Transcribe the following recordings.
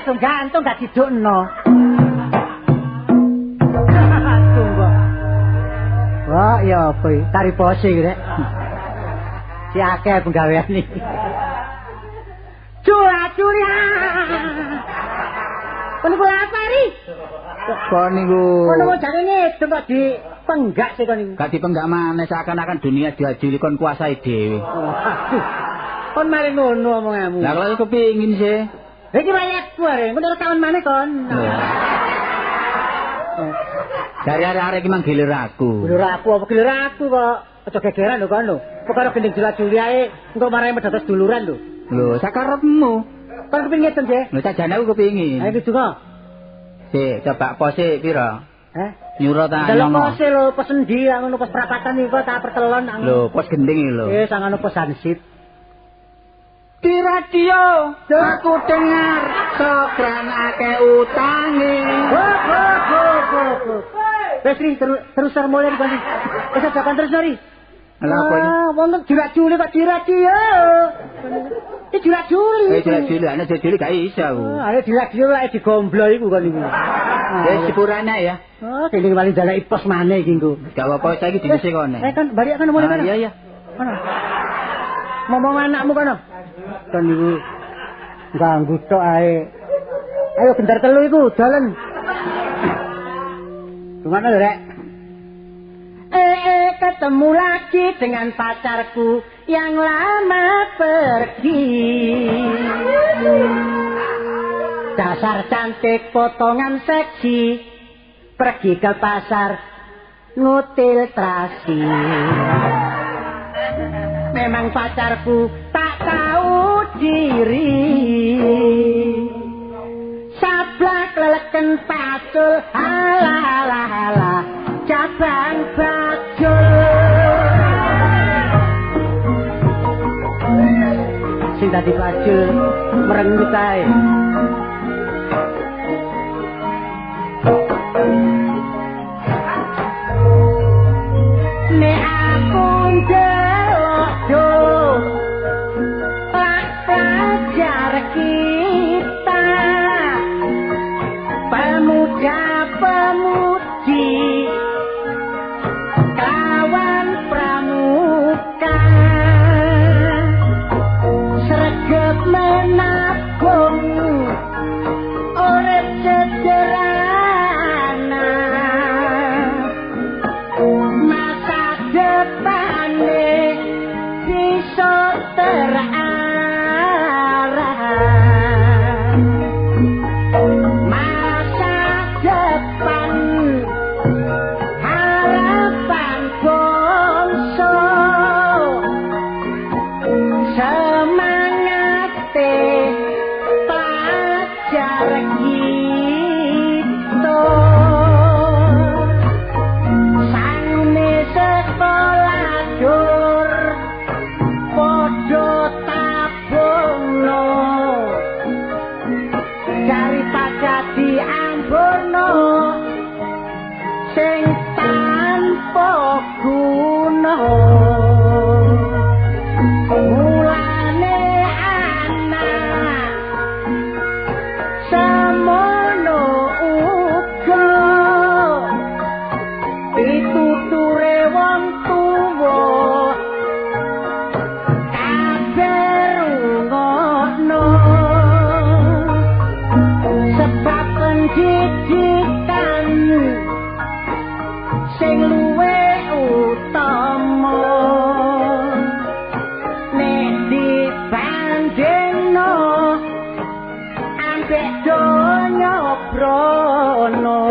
kadung gantung gak didukno. Tunggu. Wah, ya apa iki? Tari pose iki rek. Si akeh penggawean iki. Cula-culi. Kon niku lapari. Kon niku. Kono wong jane ngedung kok dipenggak sih kon niku. Gak dipenggak maneh seakan-akan dunia diajuli kon kuasai dhewe. Waduh. Kon mari ngono omonganmu. Lah kalau kepingin sih. Iki rakyatku arek, ngono rekaman maneh kon. Dari arek-arek iki mang gilir aku. Gilir aku apa gilir aku kok? Aja gegeran lho kon lho. Perkara gending jula-juli ae engko marahi medados duluran lho. Lho, sakarepmu. Kon kepingin ngeten sih? Lho, sajane aku kepingin. Ayo dungo. Sik, coba pose pira? Heh? Nyuro ta Delok nyono. pose lho, pos endi ngono pos perapatan iki kok tak pertelon. Lho, pos gending iki lho. Sangano pos hansip. Di radio aku dengar sokran akeh utange. Ho. Wis ri terus mulai kon. Wis aja kon terus ri. Lah apa iki? Wong julak-juli kok di radio. Iki julak-juli. Julak-juli, ana julak-juli gak iso aku. Ayo julak-juli lek digomblo iku kon iku. Wis sepurane ya. Oh, kene paling daleki pos maneh iki engko. Gak apa-apa saiki dinese kono. Kon balik kono mulai kono. Iya iya. Kono. Ngomong anakmu kono. Kon niku ganggu tok ae. Ayo gendar telu iku dalan. Gimana lho, Rek? Ketemu lagi dengan pacarku yang lama pergi. Dasar cantik potongan seksi, pergi ke pasar ngutil terasi. Memang pacarku tak tahu diri. Sablak leleken pacul, halah halah halah, cabang bajul. Sing dadi bajul merengut ae. Nek aku ndelok yo lak pelajar kita, pemuda-pemudi kawan pramuka, sregep menabung urip sederhana, masa depane bisa terarah. Masa depan harapan bangsa, semangate pelajar kita, sangune sekolah dur padha tabungno, daripada diamburno sing tanpa guna. Mulane anak semono uga pituture wong tuwa kabeh rungokno, sebab pendidikan sing luwih utama nek dibandingno ambek donya brana.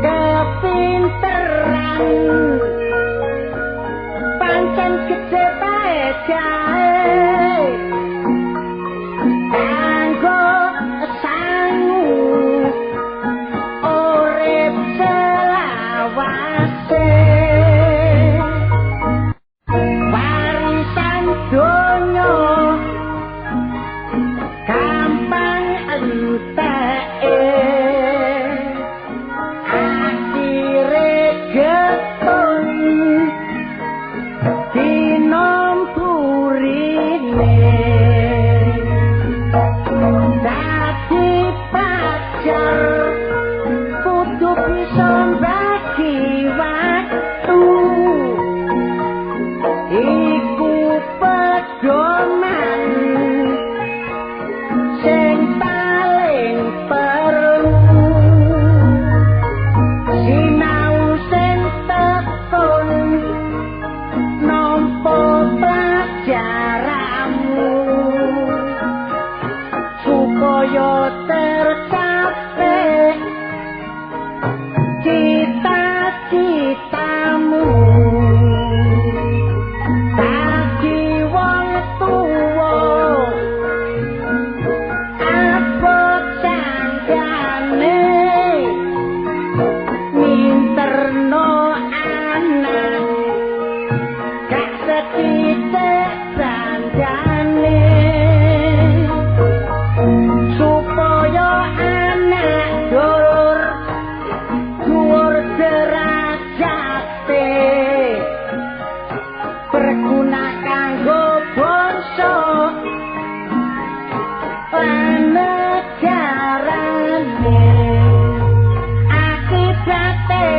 Kepinteran pancen gedhe paejae kanggo sangu urip selawase. Warisan donya gampang enteke, akhire getun dina mburi. titik bandane supaya anak dulur dhuwur derajate berguna kanggo bangsa lan negarane. Akibate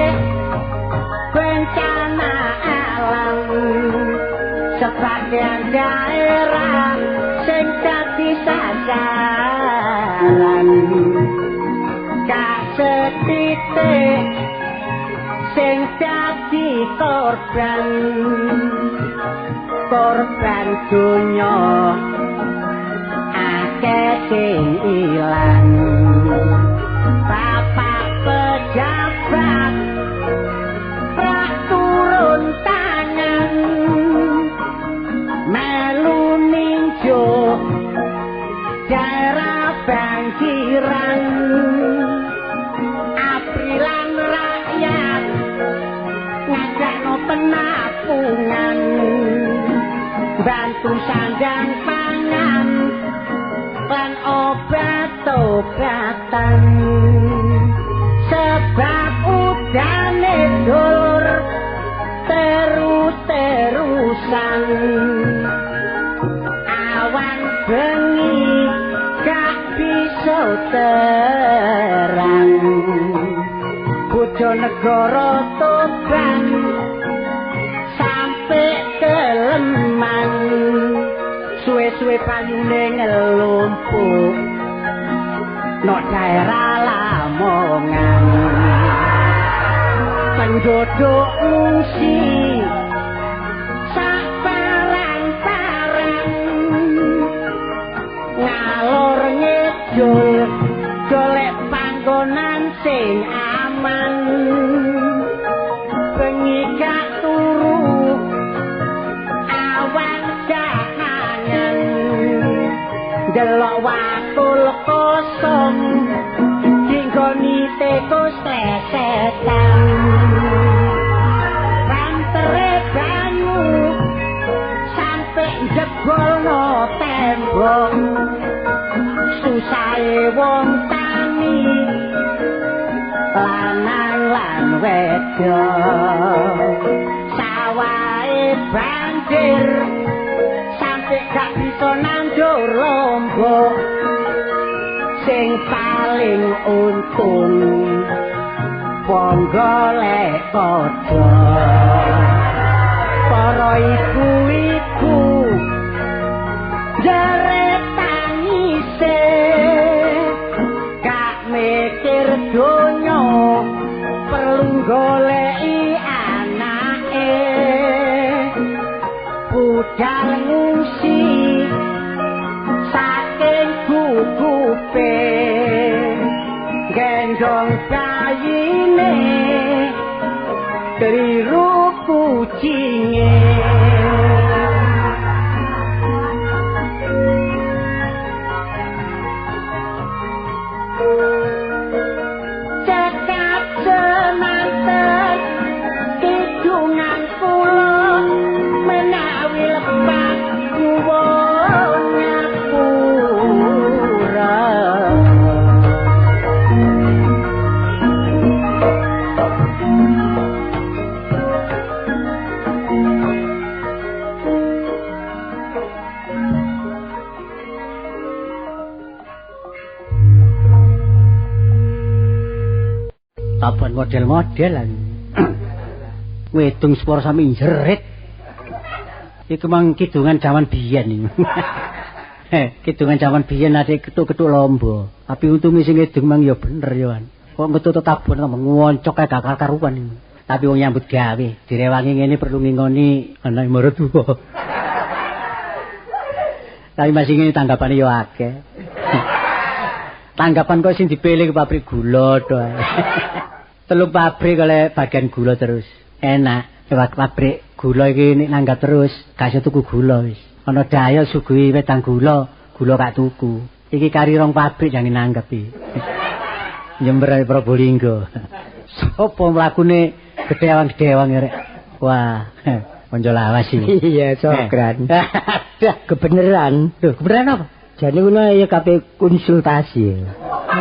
bencana alam sebagian daerah sing dadi sasaran gak setitik sing dadi korban, korban donya akeh sing ilang. Bapak pejabat prak turun tangan melu ninjo daerah banjiran. Aprilan rakyat ngajak penapungan bantu sandang pangan lan obat-obatan. Sebab udane dulur terus-terusan awan bengi gak bisa terang. Bojonegoro Tuban sampe keleman suwe-suwe banyune ngelumpuk no daerah Lamongan. Penduduk ngungsi sak parang-parang ngalor ngidul golek panggonan sing aman. Bengi gak turu awan gak mangan delok wakul kosong dinggoni tikus tresetan. Bantere banyu sampe jebolno tembok susahe wong tani lanang lan wedok. Sawahe banjir sampe gak bisa nandur lombok. Sing paling untung wong golek padha. Para ibu-ibu jeret tangise gak mikir donya perlu goleki anake. Budal ngungsi saking gugupe gendong bayine keliru kucinge. Cekap semanten kidungan kula menawi lepat nyuwun ngapura. Tabon model-modelan. Wedung spor sami jerit. Iku mang kidungan jaman biyen iki. Kidungan jaman biyen ate ketuk-ketuk lombo. Tapi untunge sing ngidung mang ya bener ya kan. Kok ngetut tabon tambah ngoncok kae gak karuan iki. Tapi wong nyambut gawe, direwangi ngene perlu ngingoni anak maratuwa. Tapi masih ngene tanggapane ya akeh. Tanggapan kok sing dipilih ke pabrik gula to. Telung pabrik oleh bagian gula terus. Enak, pabrik gula iki nek nanggap terus, gak iso tuku gula wis. Ana daya suguhi wedang gula, gula gak tuku. Iki kari rong pabrik jangan nanggap iki. Jember Probolinggo. Sopo mlakune gedewang-gedewang rek. Wah, Kanca lawas iki. Iya, sokran. Aduh, Kebeneran. lho, kebeneran apa? Jane ngono ya kabeh konsultasi.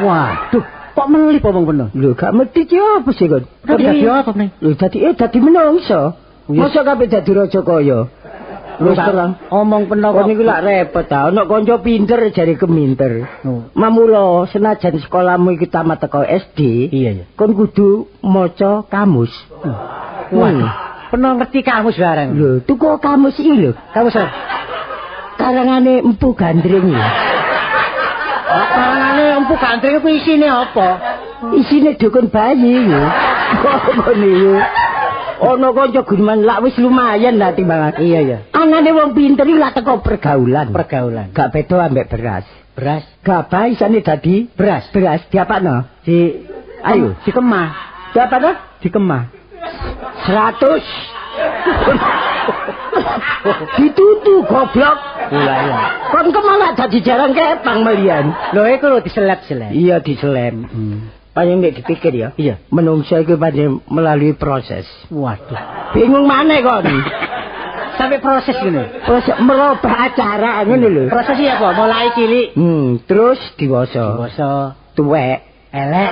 Waduh, kok melip omong peno? Lho, gak mesti ki apa sih kon? Lah dadi apa nih? Lho, dadi menungso. Iya. Masa kabeh dadi raja kaya? Wis terang. Omong peno Kon kok. niku lak repot ta. Ana kanca pinter jare keminter. Oh. Mamula senajan sekolahmu iki tamat teko SD, Iya, iya. kon kudu maca kamus. Waduh, peno ngerti kamus bareng. Lho, tuku kamus iki lho. Kamus apa? Karangane Empu Gandring iki. Karangane Empu Gandring kuwi isine apa? Isine dukun bayi iki. Kok niku? Ana kanca guneman lak wis lumayan lah timbangan. Iya, iya. Anane wong pinter iki lak teko pergaulan. Pergaulan. Gak beda ambek beras. Beras Gabah isane dadi beras beras diapakno? di Ayo. dikemah, Diapakno? dikemah. 100. Ditutu goblok. Lah iya. Kon kemalah dadi jaran kepang melian. Lho iku lho diselep-selep. Iya diselem. Paling nek dipikir ya. Iya. Menungso iku pancen melalui proses. Waduh. Bingung maneh kon. Sampai proses ngene. Proses merubah acara ngono lho. Proses iki apa? Mulai cilik Terus dewasa, dewasa, tuwek, elek,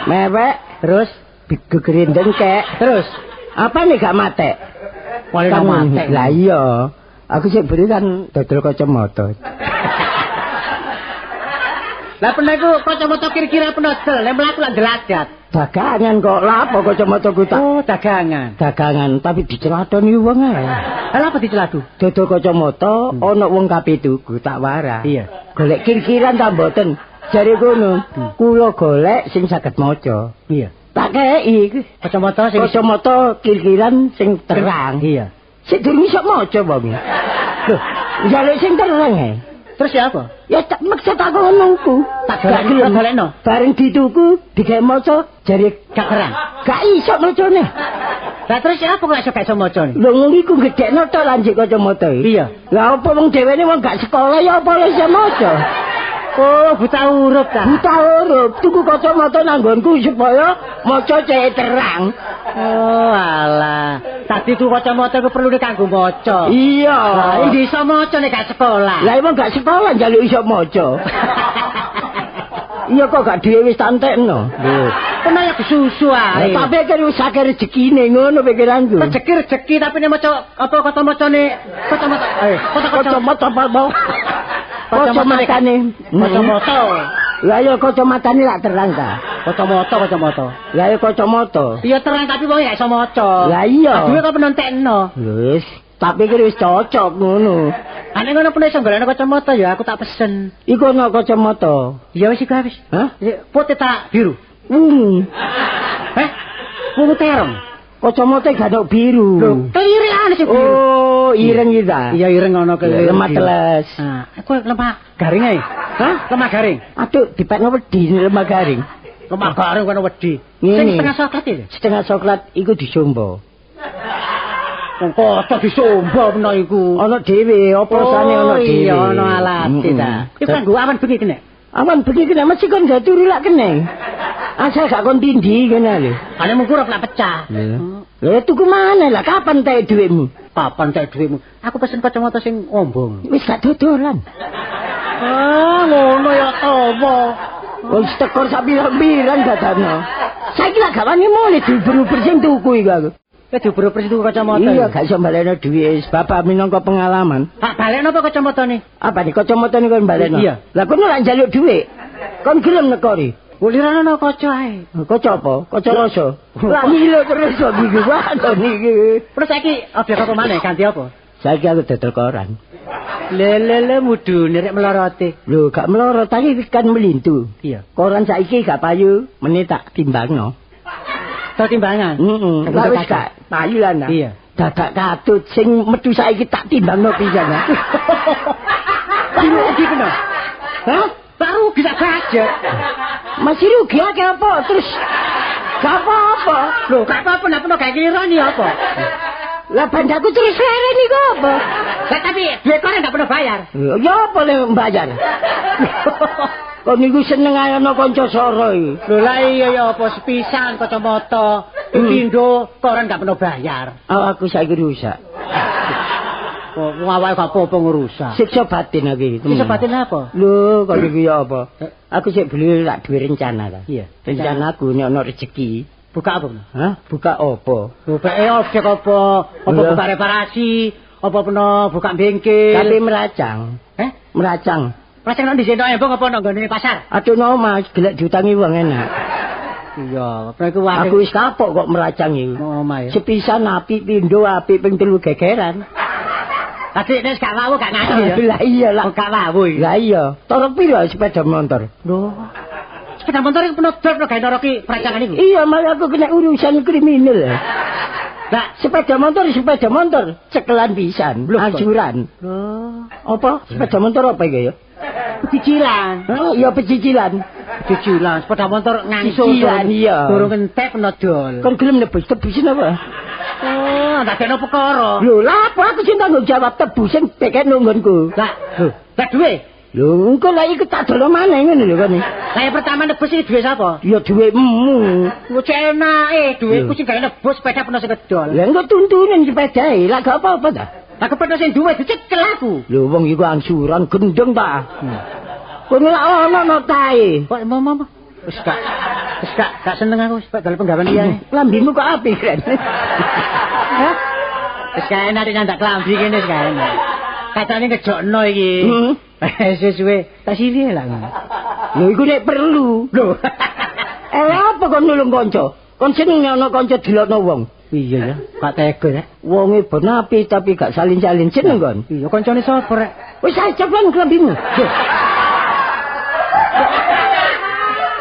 mewek, terus gegerendeng kek. terus Apa nih gak matek? Wale Kan- matek. Lah iya. Aku sik beri kan dodol kacamata. Lah peno iku kacamata kira-kira peno del, lek mlaku lak ndeladat. Dagangan kok lapo kacamata ku tak Oh, dagangan. dagangan tapi diceladoni wong ae. Lah apa diceladu? Dodol kacamata ana wong kabeh tuku tak warah. Iya. Golek kir-kiran ta mboten? Jare kono, kula golek sing saged maca. Iya. Tak kei Kacamata sing kacamata kir-kiran sing terang. Iya. Sik durung iso maca wong. Lho, njaluk sing terang e. Terus ya apa? Ya tak maksud aku ngono ku. Tak Gak gelem. golek- golekno. Bareng dituku digawe maca jare Gak terang. gak iso macane. Lah terus ya apa kok iso gak iso maca? Lho ngono iku gedhekno tok lanjut kacamata iki. Iya. Lah apa wong dhewene wong gak sekolah ya apa iso maca? Oh, buta huruf ta. Buta huruf, tuku kacamata nanggonku supaya maca cek terang. Oh, alah. Tadi tuh kacamata iku perlu kanggo maca. Iya. Lah iki iso maca nek gak sekolah. Lah emang gak sekolah njaluk iso maca. Iya kok gak dhewe wis tantekno. Lho, peno ya kesusu ae. Tak pikir wis akeh rezekine ngono pikiranku. Rezeki-rezeki tapi nek maca apa kacamacane kacamata Kacamata apa? Kacamatane. Kacamata. Lah ya kacamatane lak terang ta. Kacamata kacamata. Lah ya kacamata. Iya terang tapi wong gak iso maca. Lah iya. Duwe kok penentekno. Wis, tak pikir wis cocok ngono. Ane ngono pun iso golekno kacamata ya aku tak pesen. Iku ana kacamata. Ya wis iku wis. Hah? Putih tak biru. Wungu. Heh? Wungu terong. Kacamata gak ada biru. Lho, kelirian sing biru. Oh, ireng iki ta. Iya ireng ngono keliri. Lemah teles. Nah, aku lemah garing ae. Hah? Lemah garing. Aduh, dipekno wedi lemah garing. Lemah garing kono wedi. Ngene. Sing setengah coklat iki. Setengah coklat iku disombo. Wong kocok disombo meno iku. Ana dhewe, oplosane ana dhewe. Iya, ana alate ta. Iku kanggo awan bengi kene. Awan bengi kena mesti kon gak turu lak kene. Asal gak kon tindhi kene lho. Ane mungkur lak pecah. Lha tuku mana lah kapan tae dhuwitmu? Kapan tek dhuwitmu? Aku pesen kacamata sing ombong. Wis gak dodolan. Ah, ngono ya topo. Wis tekor sak pirang-pirang dadakno. Saiki lak gak wani mulih diuber-uber sing tuku iku aku. Kowe diuber-uber sing tuku kacamata. Iya, gak iso balekno dhuwit wis bapak minangka pengalaman. Pak balekno apa kacamatane? Apa nih kacamata niku kon balekno? Iya. Lah kono lak njaluk dhuwit. Kon gelem nekori. Ulirane kaca ae. Kaca apa? Kaca rasa. Lah ngilo terus kok iki waduh niki. Terus saiki objek apa maneh ganti apa? Saiki aku dodol koran. Lelele mudune rek melorote. Lho, gak melorot tapi kan melintu. Iya. Koran saiki gak payu, meneh tak timbangno. Tak timbangan. Heeh. Lah wis gak payu lah nah. Iya. Dadak katut sing metu saiki tak timbangno pisan. Rugi kena. Hah? Tak rugi sak budget. Masih rugi akeh apa terus gak apa-apa. Lho, gak apa-apa nek peno gawe kelirani apa? Lah bandaku terus leren iku apa? Lah tapi duit koran gak pernah bayar. Ya apa le mbayar? Kok niku seneng ae ana kanca soro iki. Lho lah iya ya apa sepisan kacamata, pindho koran gak pernah bayar. Awakku saiki rusak. Kok wong awake gak apa-apa ngrusak. Siksa batin aku iki. Siksa batin apa? Lho, kok iki ya apa? Aku sik beli lak duwe rencana ta. Iya. Rencanaku nek ana rezeki. Buka apa? Hah? Buka apa? Buka objek apa? Apa buka reparasi? Apa peno buka bengkel? Tapi meracang. Eh? Meracang. Meracang nang ndi embong apa nang nggone pasar? Aduh no Mas, gelek diutangi wong enak. Iya, apa iku wae. Aku wis kapok kok meracang iku. Oh, omah ya. Sepisan apik pindho apik ping 3 gegeran. Tadi nek gak wawu gak ngaji ya. Lah iya lah gak wawu iki. Lah iya. Torok piro sepeda motor? Lho. Sepeda motor iku peno drop gawe noroki perancangan iku. Iya, malah aku kena urusan kriminal. Lah, sepeda motor cekelan pisan, angsuran. Lho, apa? Sepeda motor apa iki ya? Pecicilan. Oh, iya pecicilan. Pecicilan, sepeda motor ngangsur. Pecicilan iya. Durung entek peno dol. Kon gelem nebus tebusin apa? Oh, ndadekno perkara. Lho, lha apa aku sing tanggung jawab tebusin bekek nggonku. Lah, lho, lah duwe. Lho, engko lha iku tak dolo maneh ngono lho kon. Lah yang pertama nebus iki duwe sapa? Ya duwemu. Lho cek enake, duweku sing gawe nebus sepeda peno sing kedol. Lah engko tuntunen sepedae, lah gak apa-apa ta. Lah kepeno sing duwe dicekel aku. Lho wong iku angsuran gendeng ta. Kono lak ono notae. Kok mau wis gak seneng aku wis dal penggawean liyane. Lambimu kok apik, Ren. Hah? Wis kae enak nyandak klambi kene wis kae enak. Katane ngejokno iki. Sesuwe tak sili lah. Lho iku nek perlu. Lho. Apa kon nulung kanca? Kon seneng ana kanca dilokno wong. Iya ya, gak tega ya. Wonge ben apik tapi gak salin-salin seneng kon. Iya, kancane sapa rek? Wis aja lan klambimu.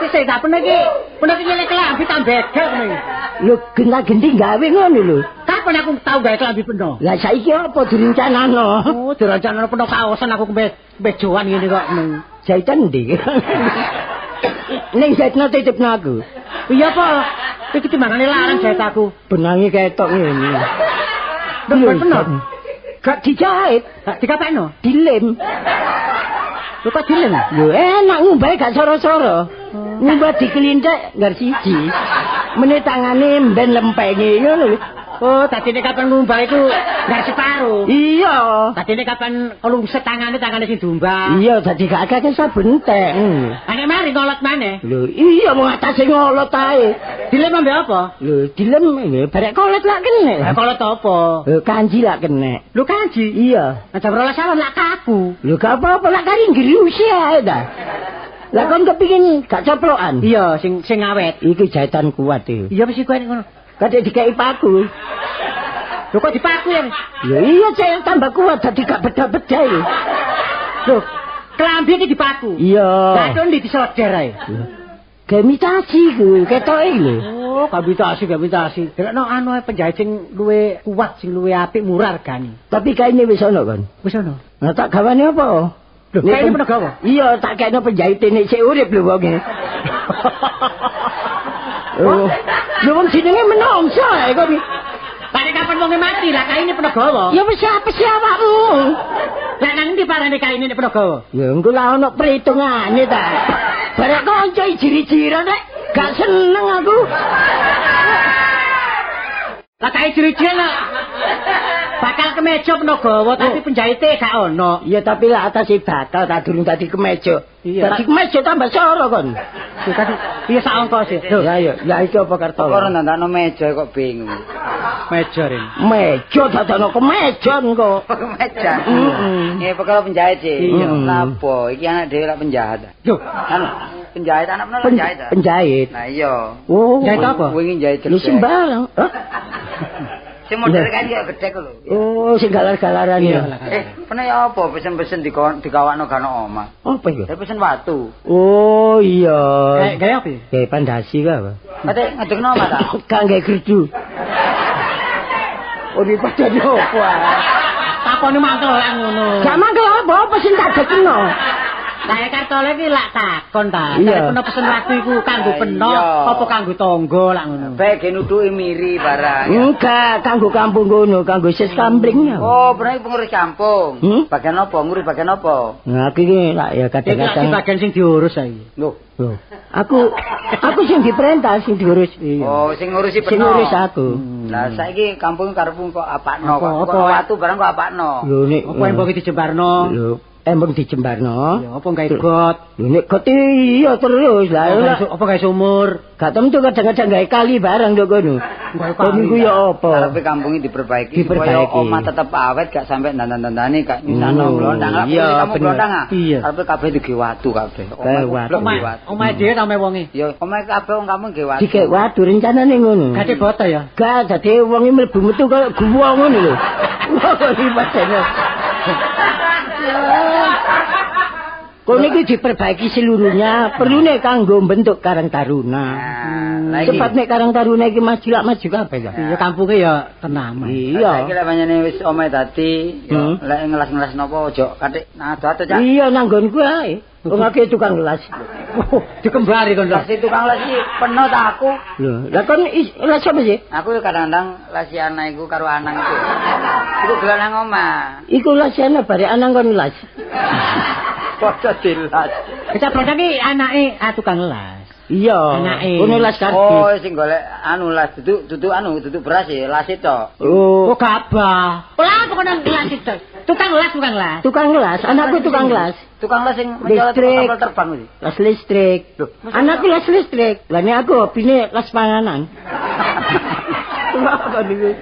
Wis tak pernah iki. Pernah iki nyelek klambi tak begel ngono iki. Lho genta-genti gawe ngono lho. Kapan aku tau gawe klambi peno? Lah saiki apa direncanano? Oh, direncanano peno kaosan aku kemejoan ngene kok. Jahitan ndi? Ning jahitno titipno aku. Iya apa? Iki timbangane larang jahit aku. Benange ketok ngene. Lho peno. Gak dijahit, gak dikapakno? Dilem. Lho kok dilem? Lho enak ngumbahe gak soro-soro. Ngumbah dikelintek nggar siji. Meneh tangane mben lempenge ngono lho. Oh, dadine kapan ngumbah iku nggar separo. Iya. Dadine kapan kelungset tangane sing diumbah. Iya, dadi gak akeh sabun entek. Nek mari ngolot maneh. Lho, iya mung atase ngolot ae. Dilem ambek apa? Lho, dilem barek kolot lak kene. Lah kolot apa? Lho, kanji lak kene. Lho kanji? Iya. Jam 12 awan lak kaku. Lho gak apa-apa lak kari ngriusi ae ta. Lah kon kepingin gak coplokan? Iya, sing awet. Iki jahitan kuat iki. Iya mesti kuat ngono. Kadek dikeki paku. Lho kok dipaku ya? Lho iya cek tambah kuat dadi gak beda-beda iki. Lho, klambi iki dipaku. Iya. Lah kon ndi disolder ae. Gemitasi ku ketoke lho. Oh, gemitasi. Delokno anu penjahit sing luwe kuat, sing luwe apik, murah regane. Tapi kaine wis ono kon. Wis ono. Lah tak gawane apa? Lho, kaine peno gawa? Iya, tak kekno penjahite nek sik urip lho wonge. Oh. Lho wong jenenge menungso ae kok. Lah nek kapan wonge mati lah kaine peno gawa. Ya wis apa sih awakmu? Lah nang ndi parane kaine nek peno gawa? Ya engko lah ono perhitungane ta. Barek kanca jiri-jiran rek gak seneng aku. Lah kae jiri-jiran bakal kemeja peno gawa tapi penjahite gak ono. Iya tapi lah atase bakal tak durung dadi kemeja. Iya. Dadi kemeja tambah soro kon. Iya sak ongkos e. Lah iya, lah iki apa karto? Kok ora ndandakno meja kok bingung. Meja rin. Meja dadakno kemeja kok. Kemeja. Heeh. Perkara penjahit sih. Lapo iki anak dhewe lak penjahat. Lho, anu penjahit anak menawa penjahit. Penjahit. Nah iya. Oh, jahit apa? Wingi jahit. Lho sembarang. Hah? Sing model kan kaya gedhek lho. Oh, sing galar-galaran ya. Pernah ya apa pesen-pesen dikawakno gak ono omah. Apa iku? Saya pesen watu. Oh iya. Kayak apa? Kayak pandasi ka apa? Kate ngedekno omah ta? Gak nggae gerdu. Oh, dipadani opo ah? Takone mangkel lak ngono. Gak mangkel apa-apa sing tak dekno. Lah kartole iki lak takon ta. Nek peno pesen watu iku kanggo peno apa kanggo tangga lak ngono. Bae ge nutuki miri barang. Enggak, kanggo kampung ngono, kanggo sis kampling. Oh, berarti pengurus kampung. Bagian apa? Ngurus bagian apa? Nah, aku iki lak ya kadang-kadang bagian sing diurus saiki. Lho, aku sing diperintah sing diurus. Oh, sing ngurusi peno. Sing ngurus aku. Lah saiki kampung karepmu kok apakno kok. Apa, Kok apa? watu barang kok apakno. Lho nek Apa embong iki dijembarno? Lho, embong dijembarno. Ya apa gawe got? Lho nek got iya terus lah. Apa gawe sumur? Gak tentu kadang-kadang gawe kali barang nduk kono. Gawe Kok kali. niku ya apa? Karepe kampung iki diperbaiki supaya Diperbaiki. omah tetep awet gak sampe dandan-dandani gak nyusahno blontang. Lah Iya, kamu bener. blontang ah. Iya. Karepe kabeh digawe watu kabeh. Gawe watu. Omah watu. Omahe dhewe ta omahe wonge? Ya omahe kabeh wong kampung gawe watu. Dikek watu rencanane ngono. Gade boto ya. Gak dadi wong iki mlebu metu koyo guwa ngono lho. Wah, iki padane. Kono iki diperbaiki seluruhnya, perlune kanggo bentuk Karang Taruna. Nah, lah iki. Cepat nek Karang Taruna iki maju lak maju kabeh ya. Iya kampunge ya tenaman. Iya. Saiki lek pancene wis omahe dadi, ya Hmm. lek ngelas-ngelas napa aja katik nang ado-ado Cak. Iya nang nggonku ae. Wong akeh tukang las. Oh, dikembari kon lho. Las tukang las iki penuh ta aku. Lho, lah kon las apa sih? Aku kadang-kadang lasi anak iku karo anang iku. Iku gelem nang omah. Iku lasane bare anang kon las. Padha dilas. Kecap blondang iki anake tukang las. Iya. Anake. Kono las Oh, kardus. sing golek anu las duduk duduk anu duduk beras ya, las itu. Oh, Oh, gabah. Lah pokoknya las itu. Tukang las, tukang las. tukang las, anakku tukang las. Tukang las sing mencolot Listrik. kapal terbang kuwi. Las listrik. Loh, Anakku las listrik. Lah nek aku hobine las panganan. Apa niku?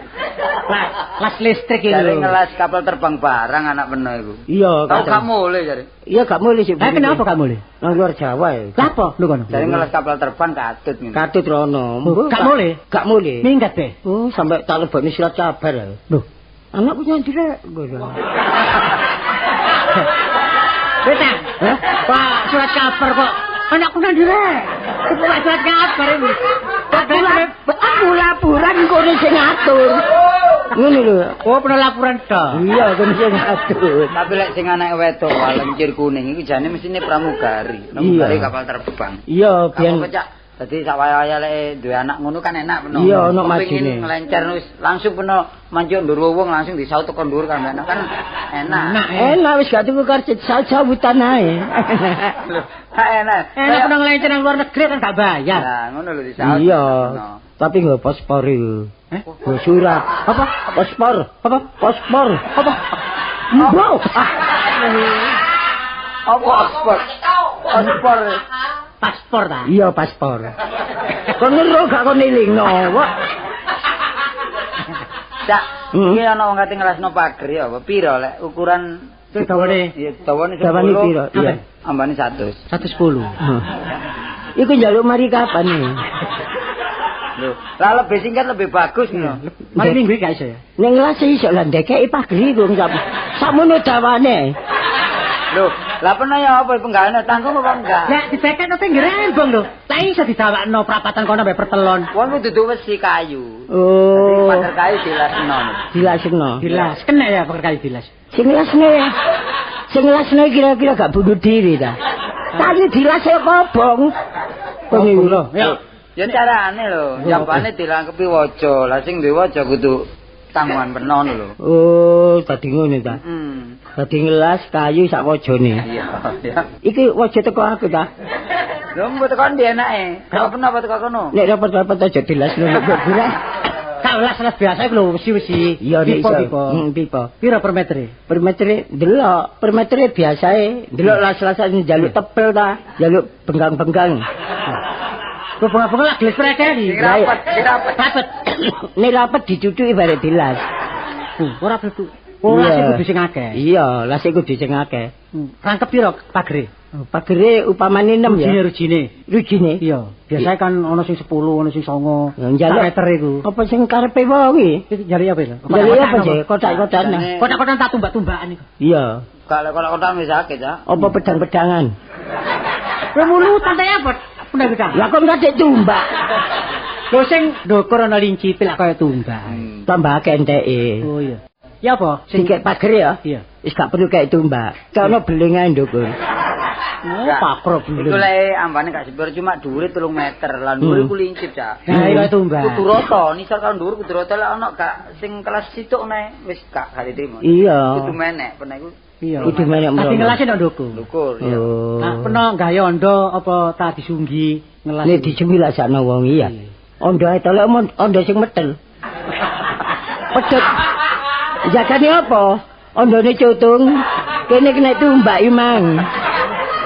Las listrik iki Jare lho. ngelas kapal terbang barang anak peno iku. Iya, Tau kadang. gak mulih jare. Iya gak mulih sih. Lah kenapa gak mulih? Nang luar Jawa ya. Lah apa lho kono? Jare ngelas kapal terbang katut ngene. Katut rono. Oh, gak mulih? Gak mulih. Minggat be. Oh, sampai tak lebokne surat kabar. ya. Loh. Anakku nyandi rek. Ngono. Wis ta? Hah? Pak, surat kabar kok. Anakku nang ndi rek? Iku Pak surat kabar iki. Aku laporan kono sing ngatur. Ngono lho. Oh, pernah laporan tok. Iya, kono sing ngatur. Tapi lek sing anake wedok walencir kuning iku jane mesine pramugari. Pramugari Iya. kapal terbang. Iya, biyen Apa Cak? Dadi sak waya-waya lek duwe anak ngono kan enak peno. Iya, ono Kepingin majune. Nglencer wis langsung peno manjuk ndur wong langsung disaut teko ndur kan enak kan enak. Enak. eh. enak wis gak tuku karcis saut-sautan ae. Lho, gak enak. Enak pernah ngelenceng nang luar negeri kan gak bayar. Nah, ngono lho disaut. Iya. Peno. Tapi nggo paspor iku. Eh? Nggo surat. Apa? Paspor. Apa? Paspor. Apa? Mbok. Apa paspor? Paspor. Paspor ta? Iya paspor. Kon ngero gak kon elingno. Wah. Cak, Hmm. iki ana wong kate ngelasno pager ya apa piro lek ukuran Terus dawane Iya, dawane 10. Dawane piro? Iya. Ambane 100. 110. Iku njaluk mari kapan nih? Lho, lah lebih singkat lebih bagus ngono. Mari minggu iki gak iso ya. Ning las iso lah ndekeki pager iku sakmono dawane. Lho, lah peno ya apa penggaweane tanggung apa enggak? Ya dibekekno pinggir embong lho. Lah iso didawakno prapatan kono mbek pertelon. Wong ku dudu wesi kayu. Dadi Oh, pager kayu dilasno. dilasno. Dilas, kena ya pager kayu dilas. Sing lasne ya. Sing lasne kira-kira gak bunuh diri ta. Kayu dilase kobong. Kon iku. lho. Ya. Ya carane lho, jambane dilangkepi waja. Lah sing duwe waja kudu tanggungan peno ngono lho. Oh, dadi ngono ta. Hmm. Dadi ngelas kayu sak wajane. Iya, ya. Iki waja teko aku ta. Lho mbok teko ndi enake? Gak peno apa teko kono? Nek repot-repot aja dilas lho kok burak. Gak las-las biasa iku lho wesi-wesi. Iya nek pipa iso. pipa. Pipa. Piro per meter? Per metere delok, per metere biasae delok las-lasan njaluk tebel ta, njaluk benggang-benggang. Kok bunga-bunga lagi preteli. Sing rapet, sing rapet. Rapet. Nek rapet dicucuki bare dilas. Ora kudu. Oh, las Iya. kudu sing akeh. Iya, las kudu sing akeh. Rangkep piro pagere? Pagere upamane 6 ya. Rujine rujine. Rujine. Iya, biasanya kan ono sing 10, ono sing 9. Ya, njaluk. Sak meter iku. Apa sing karepe wong iki? Iki njaluk apa itu? Njaluk apa sih? Kotak-kotakan. Kotak-kotakan tak tumbak-tumbakan iku. Iya. Kalau kotak-kotakan wis akeh, Cak. Apa pedang-pedangan? Kowe mulutan ta apa? Pendang-pedang. Lah kon kadek tumbak. Lho sing ndukur ana lincipe lak kaya tumbak. Tambah akeh enteke. Oh iya. Ya apa? Sing kek pager ya. Iya. Wis gak perlu kayak tumbak. Kono beling ae ndukur. Oh, pakro Iku lek ambane gak sepiro cuma dhuwure 3 meter. Lah dhuwure ku lincip, Cak. Nah, iya tumbak. Kudu rata, nisor karo dhuwur kudu rata lek ana gak sing kelas situk nek wis gak gak diterima. Iya. Kudu menek, peno iku Iya. Kudu menek Dadi mrono. ngelase nang ndukur. ndukur ya. Oh. Nah, peno gawe ondo apa ta disunggi ngelas. Nek dijumi lak sakno wong iya. Ondo ae tolek ondo sing metel. Pedhot. Jagane apa? Ondone cutung. Kene kena tumbak imang.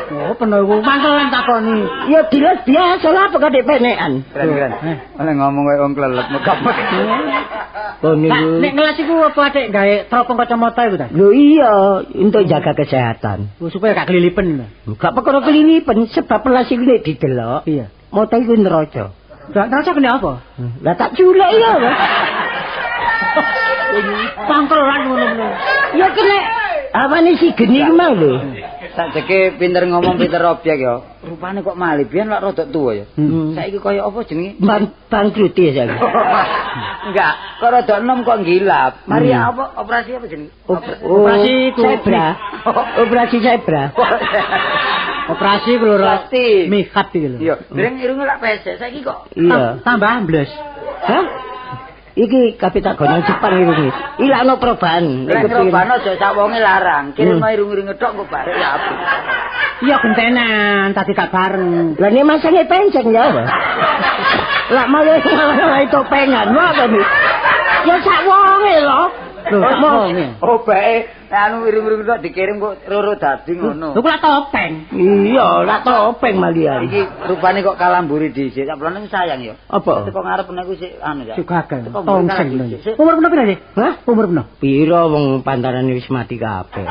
Oh, peno iku mangkelan takoni. Ya diles biasa lah apa kadek penekan. Keren-keren. Oleh ngomong koyo wong klelep megap. Kon niku. Nek ngelas iku apa adek gawe teropong kacamata iku ta? Lho iya, untuk jaga kesehatan. Oh, supaya gak kelilipen. Gak perkara kelilipen sebab pelas iku nek didelok. Iya. Mata iku neraca. Lah neraca kena apa? Lah tak culek ya. Pangkelan ngono-ngono. Ya kena awane si geni iku mau lho. Sakjeke pinter ngomong pinter objek ya. Rupane kok malih biyen lak rada tuwa ya. Saiki kaya apa jenenge? Bangkrut ya saiki. Enggak, kok rada enom kok gilap. Mari apa operasi apa jenenge? Operasi zebra. Operasi zebra. Operasi ku lho mikat iki lho. Iya, dereng irunge lak pesek saiki kok tambah ambles. Hah? Iki kabeh tak gono Jepang irunge. Ilakno perubahan. Nek perubahan aja sak wonge larang. Kirimno irung-irunge tok engko barek ya apik. Iya gentenan, tadi gak bareng. Lah nek masange penceng ya apa? Lah malah topengan wae to. Ya sak wonge lho. Lho, sak wonge. Obake anu irung-irung tok dikirim kok roro dadi ngono. Lho kok lak topeng. Iya, lak topeng malian. Iki rupane kok kalamburi dhisik. Sak blone sayang ya. Apa? Teko ngarep nek sik anu ya. Sik gagal. Tongseng. Umur peno pira sih? Hah? Umur peno? Pira wong pantarane wis mati kabeh.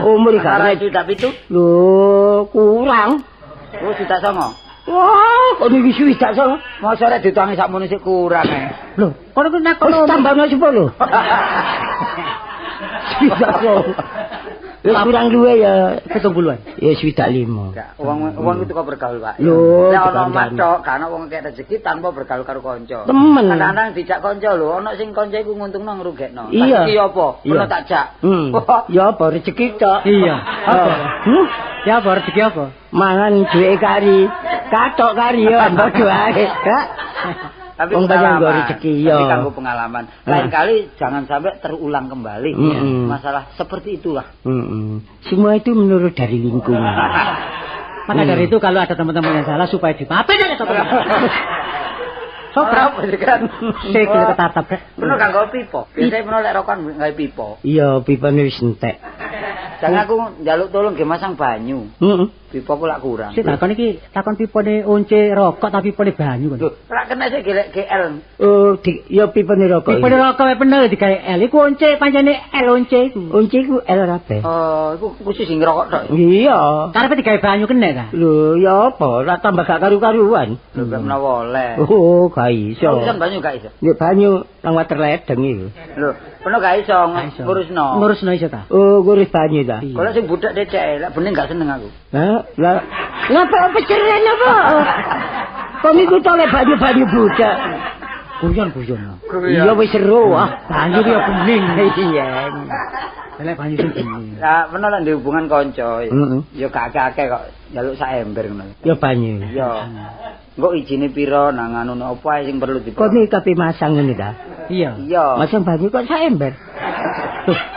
Umur gak sudah 7. Lho, kurang. Oh, sudah songo. Wah, kok niki suwidak songo. Mosok rek ditangi sakmono sik kurang e. Lho, kono ku nakon tambahno 10. Swidak songo. Wis kurang luwe ya 70-an. Ya 65. Enggak, wong itu kok bergaul, Pak. Lho, nek ana omah tok, gak ana wong kek rezeki tanpa bergaul karo kanca. Temen. Kadang-kadang dijak kanca lho, ana sing kanca iku nguntungno ngrugekno. Iya. Iki apa? Ono tak jak. Ya apa rezeki tok. Iya. Apa? Ya apa rezeki apa? Mangan duwe kari. Katok kari ya padha ae. Tapi wong pancen nggo rezeki ya. Tapi kanggo pengalaman. Lain kali jangan sampai terulang kembali masalah seperti itulah. Semua itu menurut dari lingkungan. Maka dari itu kalau ada teman-teman yang salah supaya dimaafin ya teman-teman. Sobrap kan. Sikil ketatap. Bener kanggo pipa. Biasane menawa lek rokokan gawe pipa. Iya, pipane wis entek. Jangan aku njaluk tolong nggih masang banyu. Pipa ku lak kurang. Sik takon iki, takon pipane once rokok tapi pipane banyu kon. Lho, lak kena sik gelek GL. Oh, ya pipane rokok. Pipane rokok wae bener digawe L. Iku once pancene L once iku. Once iku L kabeh. Oh, iku khusus sing ngerokok tok. Iya. Karepe digawe banyu kena ta? Lho, ya apa? Lak tambah gak karu-karuan. Lho, gak menawa oleh. Oh, gak iso. Urusan banyu gak iso. Nek banyu nang water ledeng iku. Lho, peno gak iso ngurusno. Ngurusno iso ta? Oh, ngurus banyu ta. Kalau sing budak decek, lak bening gak seneng aku. Hah? Lah, ngapa peceren apa? Kok niku to lek banyu-banyu budak. Guyon-guyon. Iya wis seru ah. Banyu ki ya bening. Iya. Lek banyu sing bening. Lah, peno lek ndek hubungan kanca, ya gak akeh kok njaluk sak ember ngono. Ya banyu. Iya. Engko ijine pira nang anu apa ae sing perlu diperlu. Kok iki kape masang ngene ta? Iya. Iya. Masang banyu kok sak ember.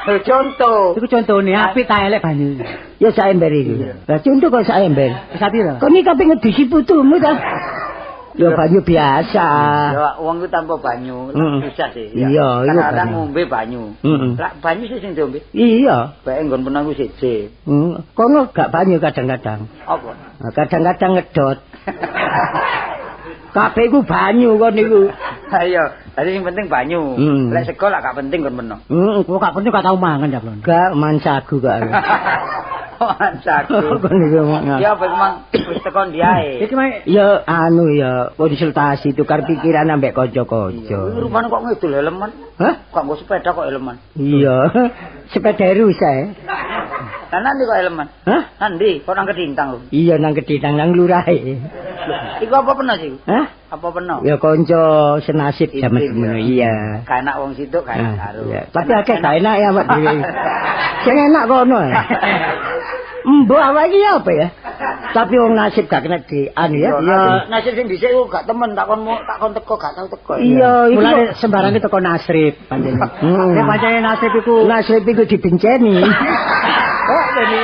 Lho contoh. Iku contone apik ta elek banyu. Ya sak ember iki. Lah contoh kok sak ember. Wis pira? Kok iki kape ngedusi putumu ta? Ya banyu biasa. Ya wong iku tanpa banyu susah sih. Iya, iya. Kadang ngombe banyu. Lah banyu sih sing diombe. Iya. Bae nggon peno iku siji. Kono gak banyu kadang-kadang. Apa? Kadang-kadang ngedot. Kabeh iku banyu kon niku. Ha iya, dadi sing penting banyu. Lek sego lak gak penting kon meno. Kok gak penting gak tau mangan ya, Blon. Gak man sagu gak. Man sagu. Kon niku. Ya apa iku mang wis tekon diae. Iki mang ya anu ya konsultasi tukar pikiran ambek kanca-kanca. Rupane kok ngidul helman. Hah? Kok nggo sepeda kok helman? Iya. Sepeda rusak. Lah nanti kok helman? Hah? Nanti kok nang Kedintang lho. Iya nang Kedintang nang lurahe. Iku apa peno sih? Hah? Apa peno? Ya kanca senasib jaman semono. Iya. Gak enak wong situk, gak enak karo. Tapi akeh gak enak ya awak dhewe. Sing enak kono. Mbok awak iki apa ya? Tapi wong nasib gak kena di anu ya. Iya, nasib sing dhisik iku gak temen, tak kon teko gak tau teko. Iya, iku mulane sembarang teko nasib pancene. Nek pancene nasib iku nasib iku dibenceni. Kok dene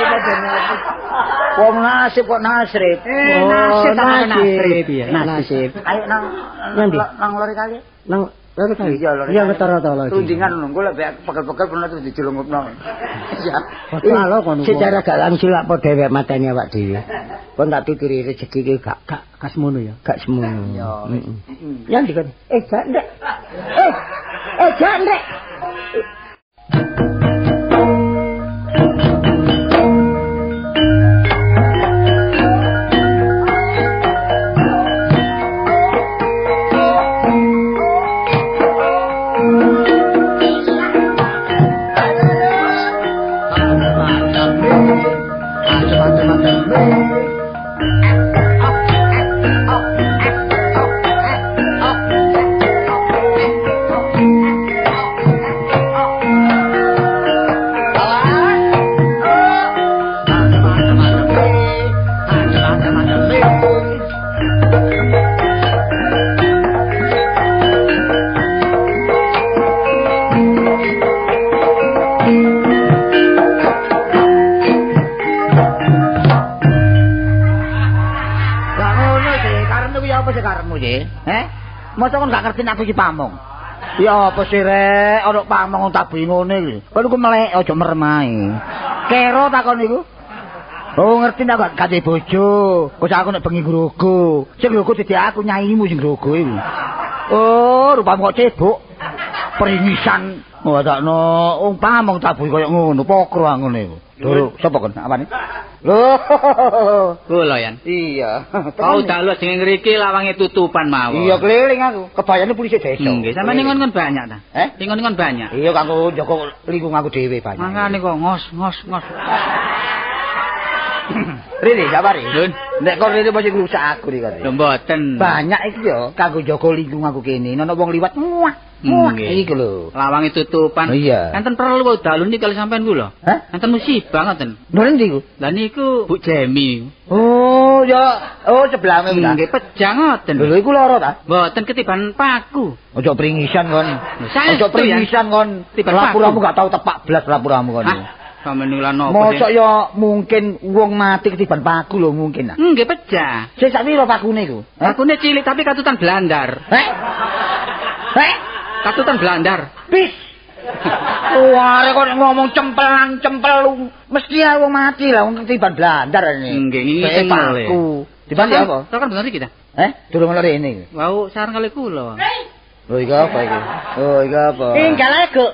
wong nasib kok nasib. Nasib tak nasib ya. Nasib. Ayo nang nang lori kali. Nang Loro kali. Iya, loro. Iya ngetara to lho. Rundingan ngono, engko lek pegel-pegel pernah terus dijelungupno. Iya. Padha lho kono. Secara gak langsung lak padha dhewek mateni awak dhewe. Kon tak tuturi rezeki ki gak gak semono ya. Gak semono. Iya. Yang dikon. Gak ndek. Gak ndek. Masa kon gak ngerti aku iki pamong. Ya apa sih rek, ana pamong tabuhi ngene iki. Kon iku melek aja merem ae. Kero takon iku. Oh ngerti nek gak duwe bojo. Kok aku nek bengi grogo. Sing grogo dadi aku nyaimu sing grogo iku. Oh, rupamu kok cebok. Peringisan. Oh takno wong pamong tabuhi koyo ngono, pokro ngene iku. Lho, sapa kon? Apane? Lho, kula Yan. Iya. Kau dalu jenenge ngriki lawange tutupan mawon. Iya, keliling aku. Kebayane polisi desa. Nggih, sampeyan ngon-ngon banyak ta? Ngon-ngon banyak. Iya, kanggo njaga lingkung aku dhewe banyak. Mangane kok ngos-ngos ngos. Rene, sabare. Nek kon rene mesti ngrusak aku iki kan. Lho mboten. Banyak iki yo kanggo njaga lingkung aku kene. Nek wong liwat muah. Iki lho. Lawange tutupan. Iya. Enten perlu dalu niki kali sampean kula. Enten musibah ngoten. Lho endi iku? Lah niku Bu Jemi. Oh, ya. Oh, sebelahmu ta. Nggih, pejah ngoten. Lho iku lara ta? Mboten ketiban paku. Aja pringisan kon. Aja pringisan kon. Lapuramu gak tau tepak blas lapuramu kon. Sampeyan niku lan napa? Mosok ya mungkin wong mati ketiban paku lho mungkin. Nggih, pejah. Sing sak piro pakune iku? Pakune cilik tapi katutan blandar. Heh? Heh? Katutan blandar. Bis. Wah, kok ngomong cempelang cempelung. Mesti ae wong mati lah wong ketiban blandar ini. Nggih, ngene paku. Tiban apa? Kan bener iki ta? Durung ono rene iki. Wau sareng kali kula. Lho iki apa iki? Oh, iki apa? Tinggal ae, Guk.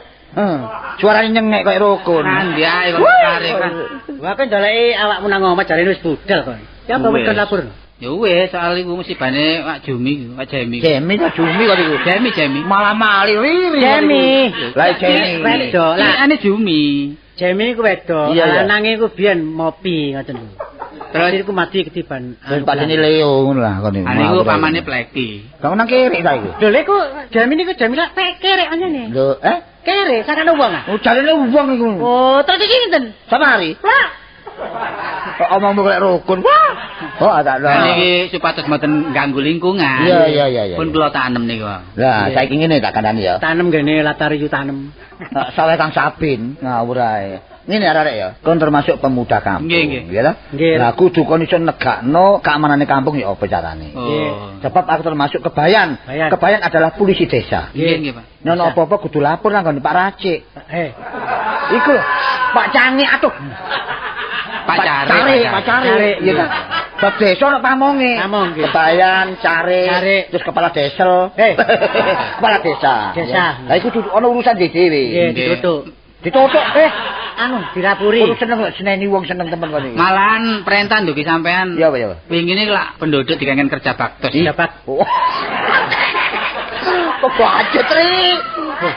Suarane nyengek koyo rukun. Nandi ae kok tarik kan. Wah, kan doleki awakmu nang omah jarene wis budal kok. Ya apa wis lapor? Ya wis, soal iku musibane Pak Jumi, Pak Jemi. Jemi ta Jumi kok iku. Jemi, Jemi. Malah mali riri. Jemi. Lah Jemi. Wedok. Lah ane Jumi. Jemi iku wedok, lanange iku biyen mopi ngoten lho. Terus iku mati ketiban. Wis pacene Leo ngono lah kon iku. Ane iku pamane Pleki. Kamu nang kere ta iku? Lho iku Jemi niku Jemi lak kere anjene. Lho, Kere sakane wong ah. Oh, jarene wong iku. Oh, terus iki sinten? Samari. Lah. Kok omongmu kaya rukun. Wah. Oh, tak lho. Niki supados mboten ganggu lingkungan. Iya, iya, iya. Pun kula tanem niku. Lah, saiki ngene tak kandhani ya. Tanem ngene latar yu tanem. Saweh Kang Sabin ngawur ae. Ngene arek ya, kon termasuk pemuda kampung. Nggih, ya ta? Lah kudu kon iso negakno keamanane kampung ya apa carane. Nggih. Sebab aku termasuk kebayan. Kebayan adalah polisi desa. Nggih, nggih, Pak. Nek ono apa-apa kudu lapor nang nggon Pak Racik. Iku lho, Pak Cangik atuh. Pak Cari, Pak Cari. Iya ta. Bab desa ono pamonge. Kebayan, Cari, terus kepala desa. Kepala desa. Desa. Lah iku ono urusan dhewe. Nggih, ditutuk. Ditutuk anu dilapuri. Kudu seneng kok seneni wong seneng temen kene. Malahan perintah ndugi sampean. Iya, Pak, iya. Wingi niki lak penduduk dikengken kerja baktos. Kerja baktos. Kok bajet ri?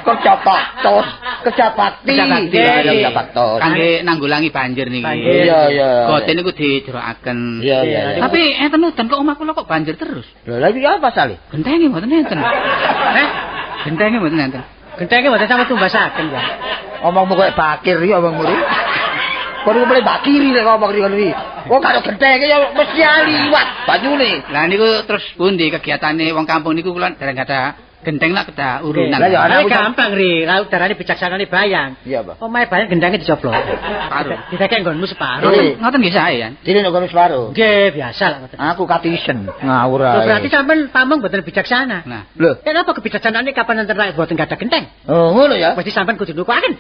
Kerja baktos, kerja bakti. Kerja baktos. Kangge nanggulangi banjir niki. Iya, iya. Gote niku dijerokaken. Iya, iya. Tapi enten udan kok omah kula kok banjir terus. Lho, lha iki apa sale? Gentenge mboten enten. Gentenge mboten enten. Gentenge mboten sampe tumbasaken ya. Omongmu koyo bakir iki omongmu iki. Kon iku mulai bakiri nek ngomong iki iki. Wong karo gentenge ya mesti liwat banyune. Lah niku terus pundi kegiatane wong kampung niku kula dereng ada Genteng lak kedah urunan. Lah ya Lah gampang ri, lah udarane bijaksanane Bayang. Iya, Pak. Omahe Bayang gendhange dicoplok. Separuh. Didekek nggonmu separuh. Iya. Ngoten nggih sae ya. Dene nek kono separo. Nggih, biasa lah ngoten. Aku katisen ngawur Lho ae. berarti sampean pamong mboten bijaksana. Nah, Lho. Kenapa kebijaksanaane kapan enten rakyat mboten gadah genteng? Oh, ngono ya. Mesti sampean kudu nukuaken.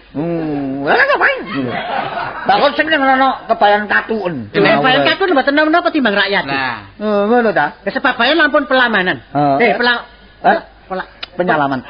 Lah ngapain? Lah kon seneng ono kebayan katuen. Nek Bayang katun mboten napa-napa timbang rakyat. Nah, Oh, ngono ta? Sebab Bayang lampun pelamanan. Oh. Eh, pelang Eh? pelak Penyalaman.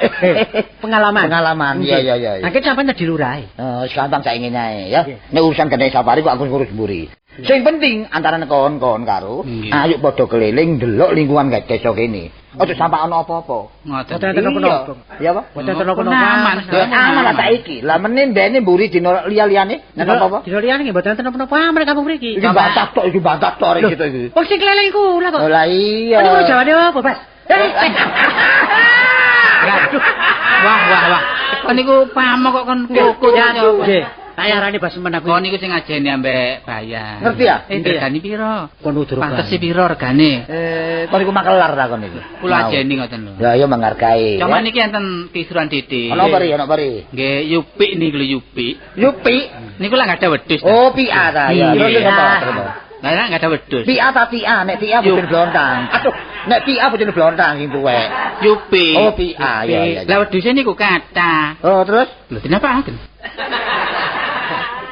pengalaman. Pengalaman. Iya, iya, iya. Nah, sampean dadi lurahe. Oh, wis gampang saiki ngene ae ya. Nggih. Nek urusan genteng safari kok aku ngurus mburi. Sing penting antara kon-kon karo Nggih. ayo padha keliling ndelok lingkungan gawe desa kene. Aja sampe ana apa-apa. ngoten. Mboten enten napa-napa. Iya apa? Mboten enten napa-napa. Aman. Ya aman lah saiki. Lah meneh mbene mburi dina liya-liyane nek apa-apa. Dina liyane nggih mboten enten napa-napa aman kampung mriki. Iki bantah tok, iki bantah tok arek gitu iki. Wong sing keliling kula kok. Oh lah iya. Niku jawane apa, Mas? Aduh. Wah, wah, wah. Kon niku pamong kok kon kukut. Nggih. Kayarane basemen aku. Kon niku sing ngajeni ambek Bayang. Ngerti ya? Eh, regane piro? Kon udur. Pantes piro regane? Eh, kon iku makelar ta kon iku. Kula ajeni ngoten lho. Ya iya menghargai. Cuma niki enten kisruan titik. Ono apa ri, ono apa ri? Nggih, Yupik niku lho Yupik. Yupi. Niku lak nggak ada wedhus. Oh, PA ta ya. Nggih. Terus apa? Terus apa? Lah lak nggak ada wedhus. PA ta PA, nek PA bojone blontang. Aduh, nek PA bojone blontang sing tuwek. Yupik. Oh, PA ya ya. Lah wedhuse niku kathah. Oh, terus Lho dinapakaken?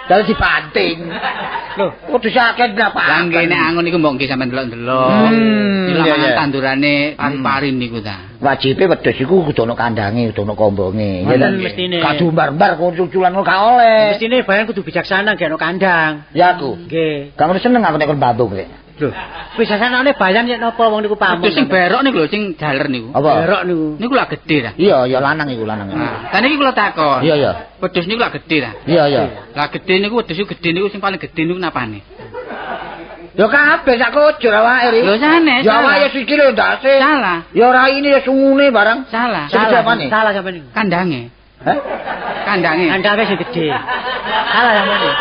Dari dibanting. Lho, Wedhus akeh napa? Lah nggih nek angon niku mbok nggih sampean delok-delok. Iya, Niku iya. tandurane pari-pari niku ta. Wajibe wedhus iku kudu ono kandange, kudu ono kombonge. Ya Ngoten ta? mestine. Gak diumbar-umbar kuculan ngono gak oleh. Mestine Bayang kudu bijaksana nggih ono kandang. Ya aku. Nggih. Gak ngono seneng aku nek kon bambung rek. Lho, bijaksanane Bayang yen napa wong niku pamong. Wedhus sing berok niku lho sing jaler niku. Apa? Berok niku. Niku lak gedhe ta. Iya, ya lanang iku lanang. Nah, tadi iki kula takon. Iya, iya. Wedhus niku lak gedhe ta. Iya, iya. Lah gedhe niku wedhus iku gedhe niku sing paling gedhe niku napane? Ya kabeh sak kujur awake ri. Lho sanes. Ya awake ya sikile ndase. Salah. Ya raine ya sungune barang. Salah. Sing Salah. apane? Salah sampean niku. Kandange. Hah? Kandange. Kandange sing gedhe. Salah sampean niku.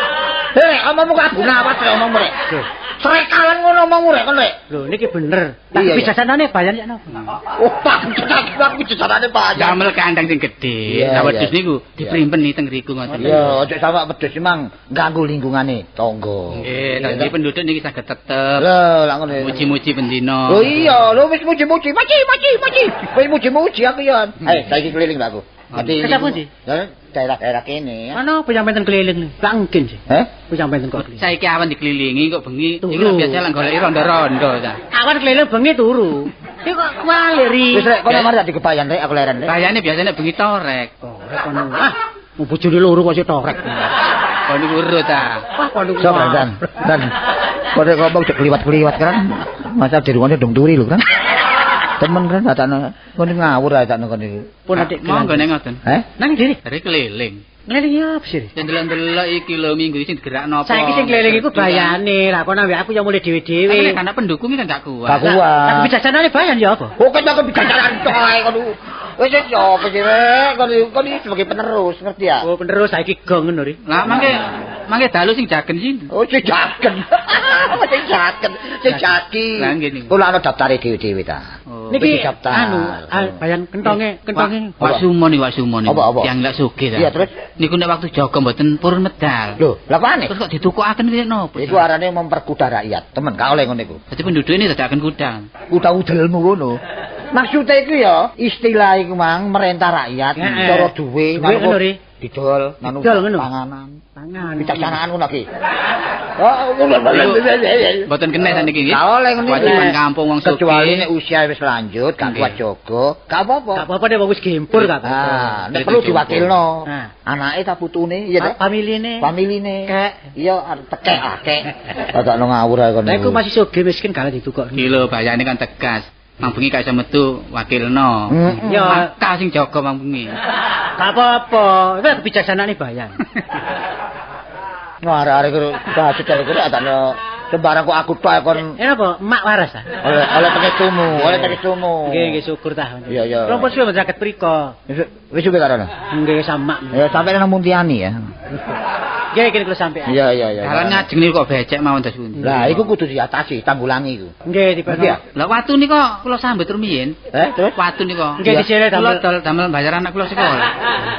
Eh, omongmu kok abu nawas rek omongmu rek. Lho, Srekalan ngono omongmu rek kon rek. lho niki bener. Iya, iya. Bijaksanane Bayang yen napa? Oh, pak aku bijaksanane Pak. Damel kandang sing gedhe. Iya, Lah wedhus iya. niku diprimpeni teng riku ngoten. Iya, ojo sama wedhus emang ganggu lingkungane tangga. Nggih, dadi penduduk niki saged tetep Lho, lak ngono. muji-muji bendina. Oh iya, lho wis muji-muji, maci maci maci. Wis muji-muji aku ya. Eh, saiki keliling lho aku. Dadi Ke pundi? Ya, daerah-daerah kene. Ana apa yang enten keliling nih? Lah mungkin sih. Eh? Apa yang enten kok keliling? Saiki awan dikelilingi kok bengi. Turu. Iku lak biasa lak goleki rondo-rondo ta. Awan keliling bengi turu. Iki kok kuali ri. Wis rek, kono mari dadi kebayan rek, aku leren rek. Kayane biasane bengi torek. Torek kono. Ah, mau bojone loro kok sik torek. Kon niku urut ta. Wah, kono. Sopo Dan? Dan. Kono ngomong cek kliwat-kliwat kan. Masa di rumahnya dong turi lho kan. Temen kan takno kono ngawur ae takno kono iku. Pun adik Monggo nek ngoten. Eh? Nang diri. Dari keliling. Ngeliling ya apa sih? Sing delok-delok iki lho minggu iki sing digerakno apa? Saiki sing keliling iku bayane. Lah kono ambek aku ya mulai Tapi dhewe-dhewe. nek anak pendukung iki kan gak kuat. Gak kuat. Tapi bijaksanane bayan ya apa? Oke, aku bijaksanaan tok ae kono. Wis wis opo sih rek, kono kono iki sebagai penerus, ngerti ya? Oh, penerus saiki gong ngono ri. Lah mangke dalu sing jagen sinten? Oh, sing jaken. Sing jaken, sing jaki. Lah, nggih niku. Kula ana daftare dhewe-dhewe ta. Oh. Niki Wis daftar. anu, bayan kentonge, kentonge. Wak Sumo nih, Wak Sumo nih. Apa, apa? Yang lak sugih ta. Iya, terus? Niku nek waktu jaga mboten purun medal. Lho, lha kok aneh? Terus kok ditukokaken iki napa? Iku arane memperkuda rakyat. Temen, gak oleh ngono iku. Dadi penduduk ini dadakan kuda. Kuda udelmu ngono. Maksudnya iku ya, istilah iku mang merentah rakyat, Heeh. cara duwe, Duwe ngono, Ri. Didol, nganu Didol ngono. panganan. Pangan. Bijaksanaan ngono iki. Oh, Mboten kena saniki nggih. Gak oleh ngono iku. Kewajiban kampung wong sugih. Kecuali nek usia wis lanjut, gak kuat jaga, gak apa-apa. Gak apa-apa deh wong wis gempur gak apa-apa. Ah, nek perlu diwakilno. Nah. Anake ta putune, iya ta? Pamiline. Familine. Kek. Iya, arep tekek akeh. Dadakno ngawur ae kono. Lah iku masih sugih miskin gak ditukokno. Iki lho bayane kan tegas. Mang bengi gak iso metu wakilno. Mm-mm. Ya. Maka sing jaga mang bengi. Gak apa-apa. Itu kebijaksanaane bayan. Wah, arek-arek iku bacut arek iku adakno sembarang kok aku tok kon Eh apa? Emak waras ta? oleh oleh tekestumu, oleh tekestumu. Nggih, nggih syukur ta. Iya, iya. Rumput suwe mboten saged priko. Wis wis suwe karono. Nggih samak. Ya sampe nang Muntiani ya. Nggih, kene kula sampean. Iya iya iya. Dalan ngajeng niku kok becek mawon dos pundi. Lah iku kudu diatasi, tanggulangi iku. Nggih, dipeno. Iya. Lah watu nika kula sambet rumiyin. Terus? Watu nika. Nggih, dicele Kula damel. dol damel bayar anak kula sekolah.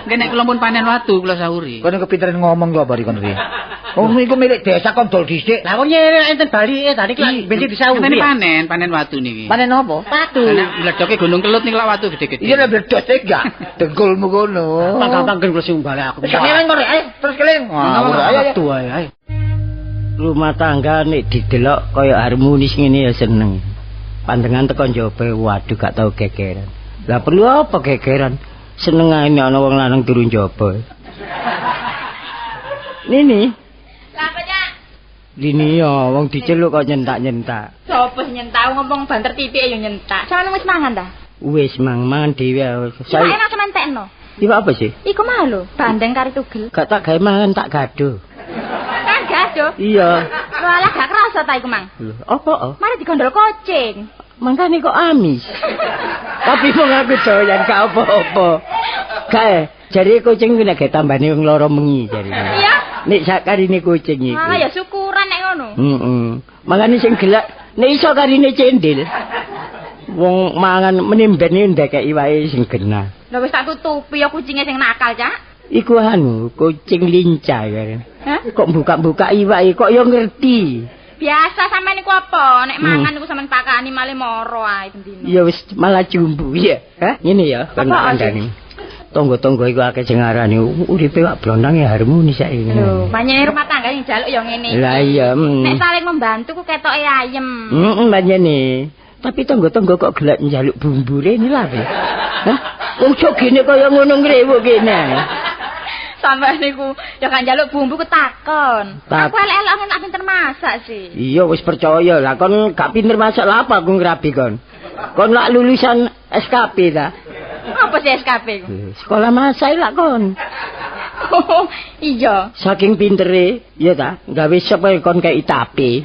Nggih nek kula pun panen watu kula sahuri. Kono kepinteran ngomong kok bari kon iki. Oh iku milik desa kon dol dhisik. Lah wong nyere enten balike tadi ki benci disauri. Ngenteni panen, panen watu niki. Panen apa? Watu. Lah nek mledoke Gunung Kelut niku lak watu gede-gede. Iya nek bledos e enggak. Dengkulmu kono. Gampang kula sing balik aku. Wis keling kok ayo terus keling. Wah, ayo ayo. Watu ae ayo. Rumah tangga nek didelok kaya harmonis ngene ya seneng. Pandengan teko njaba waduh gak tau gegeran. Lah perlu apa gegeran? Seneng ae nek ana wong lanang turu njaba. Nini, Lah apa, Cak? Dini ya wong diceluk kok nyentak-nyentak. Sopo sing nyentak ngomong banter titik ya nyentak. Sampeyan wis mangan ta? Wis mang mangan dhewe. Iwake Saya nang sampean tekno. iwak apa sih? Iku mah lho, bandeng kari tugel. Gak tak gawe mangan tak gaduh. Kan gaduh. Iya. Lho alah gak kerasa ta iku, Mang. Lho, apa? Mari digondol kucing. Mangkane kok amis. Tapi wong aku doyan gak apa-apa. Kae, jare kucing ku nek gawe tambane wong loro mengi jarine. Iya. Nek sakarine kucing iku. Malah ya syukuran nek ngono. Heeh. Mangkane sing gelak nek iso karine cendil. Wong mangan menimben iki ndekeki iwake sing genah. Lho wis tak tutupi ya kucinge sing nakal, Cak. Iku anu, kucing lincah ya. Hah? Kok buka-buka iwake kok ya ngerti. Biasa sampean niku apa? Nek mangan niku sampean pakani malih moro ae bendino. Ya wis malah jumbu ya. Hah? Ngene ya, Apa, kandhane. Tangga-tangga iku akeh sing ngarani uripe wak blondang ya harmonis saiki. Lho, pancene rumah tangga sing njaluk ya ngene iki. Lah iya. Nek saling membantu ku ketoke ayem. Heeh, pancene. Tapi tangga-tangga kok gelek njaluk bumbu rene lha. Hah? Wong jogene kaya ngono ngrewuk kene. Sampeyan niku ya kan njaluk bumbu ketakon. Tak- Aku elek-elek nek pinter masak sih. Iya wis percaya lah kon gak pinter masak lah apa aku ngrabi kon. Kon lak lulusan SKP ta? Apa sih SKP ku? Sekolah masak lak kon. Oh, iya. Saking pintere, iya ta? Gawe sop ae kon kei tape.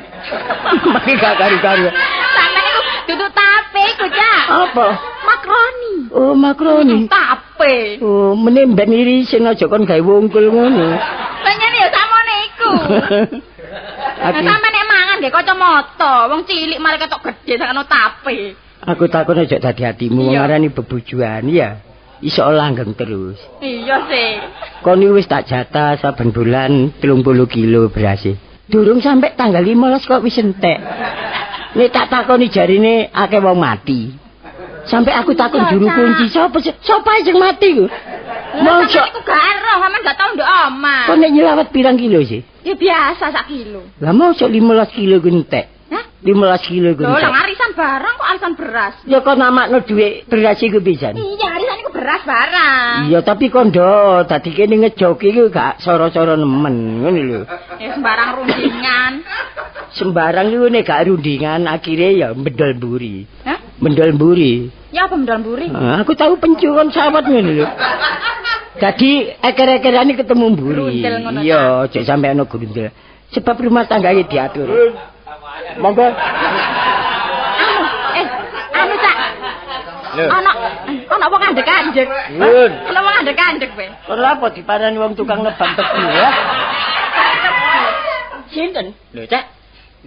Mari gak karu-karu. Sampeyan niku duduk tape iku, Cak. Apa? Makroni. Oh, makroni. Tape. Oh, meneh ben irisin aja kon gawe wungkul ngono. Pancene ya sakmene iku. Lah Aku, sampeyan nek mangan nggih kacamata, wong cilik malah ketok gedhe sakno tape. aku takon aja dadi hatimu wong Iya. ngarani bebujuan ya. Iso langgeng terus. Iya sih. Kon iki wis tak jatah saben bulan 30 kilo berase. Durung sampe tanggal 15 kok wis entek. Nek tak takoni jarine akeh wong mati. Sampai aku takon Iya, juru Cak. kunci sapa sih? Sapa sing mati ku? Lah Mosok sampeyan iku gak ero, sampeyan gak tau nduk omah. kon nek nyelawat pirang kilo sih? Ya biasa sak kilo. Lah mosok 15 kilo ku entek. Hah? 15 kilo ku Lho, entek. lah arisan barang kok arisan beras. Ya kon namakno dhuwit beras iku pisan. Iya, arisan iku beras barang. Iya, tapi kondo dadi kene ngejoki iku gak soro-soro nemen ngono lho. Ya sembarang rundingan. Sembarang iku nek gak rundingan akhire ya mendol mburi. Hah? Mendol mburi. Ya apa mendol mburi? Ah, aku tahu pencurian sawat ngono lho. Dadi eker-ekerane ketemu mburi. Grundel ngono, Iya, aja sampe ana grundel. Sebab rumah tangga iki diatur. Monggo. Anu, anu Cak. Ana ana wong andek-andek. Nun. Ana wong andek-andek kowe. Kon lha apa diparani wong tukang nebang tebu ya? Sinten? Lho, Cak,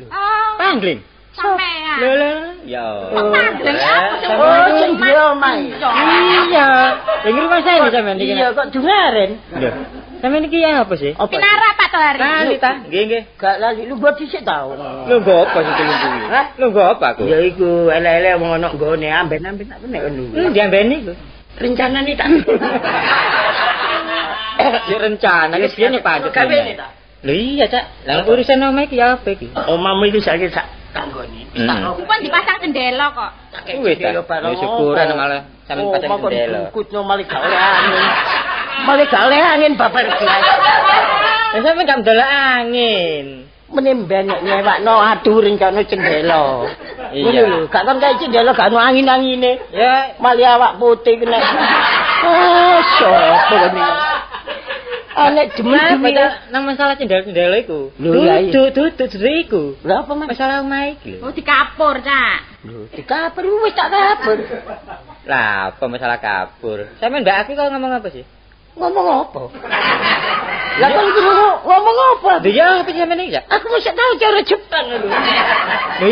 Oh, pangling. sampean. Lho, lho. Ya. Kok pangling apa sing Oh, sing duwe omah. Iya. Ing rumah saya sampean iki. Iya, kok dungaren? Lho. Sampean iki apa sih? Apa? Pinara Pak Tohari. Lali ta? Nggih, nggih. Gak lali lu buat dhisik tau. Lho nggo apa sih tulung kuwi? Hah? Lho nggo apa aku? Ya iku elek-elek wong ana nggone amben-amben tak nek ngono. Diambeni iku. Rencanane tak. Ya rencana iki piye nek pancet. Gawe ini ta? Lho iya, Cak. Lah urusan omah iki ya apa iki? Omamu iki saiki sak tanggone. Hmm. Pun dipasang jendela kok. Wis ta. Ya syukuran malah sampean pasang jendela. Bungkutno malah gak oleh angin. Malah gak oleh angin babar gelas. Lah sampean gak ndelok angin. Menimben nek nyewakno adu rencana jendela. Iya. Ngono lho, gak kon kae jendela gak ono angin-angine. Ya Malah awak putih kena. Ah, sopo kene. Anek demen Kenapa duwe. Cak? Nang masalah cendela-cendela iku. Lho, lah iya. Duduk, duduk, duduk iku. Lah apa Mas? Masalah omah iki lho. Oh dikapur, Cak. Lho, dikapur wis tak kapur. Lah, apa masalah kapur? Sampeyan mbak aku kok ngomong apa sih? Ngomong apa? Lah kon iki ngomong apa? Lho ya apa sampean iki ya? Aku mesti tau cara Jepang lho. Lho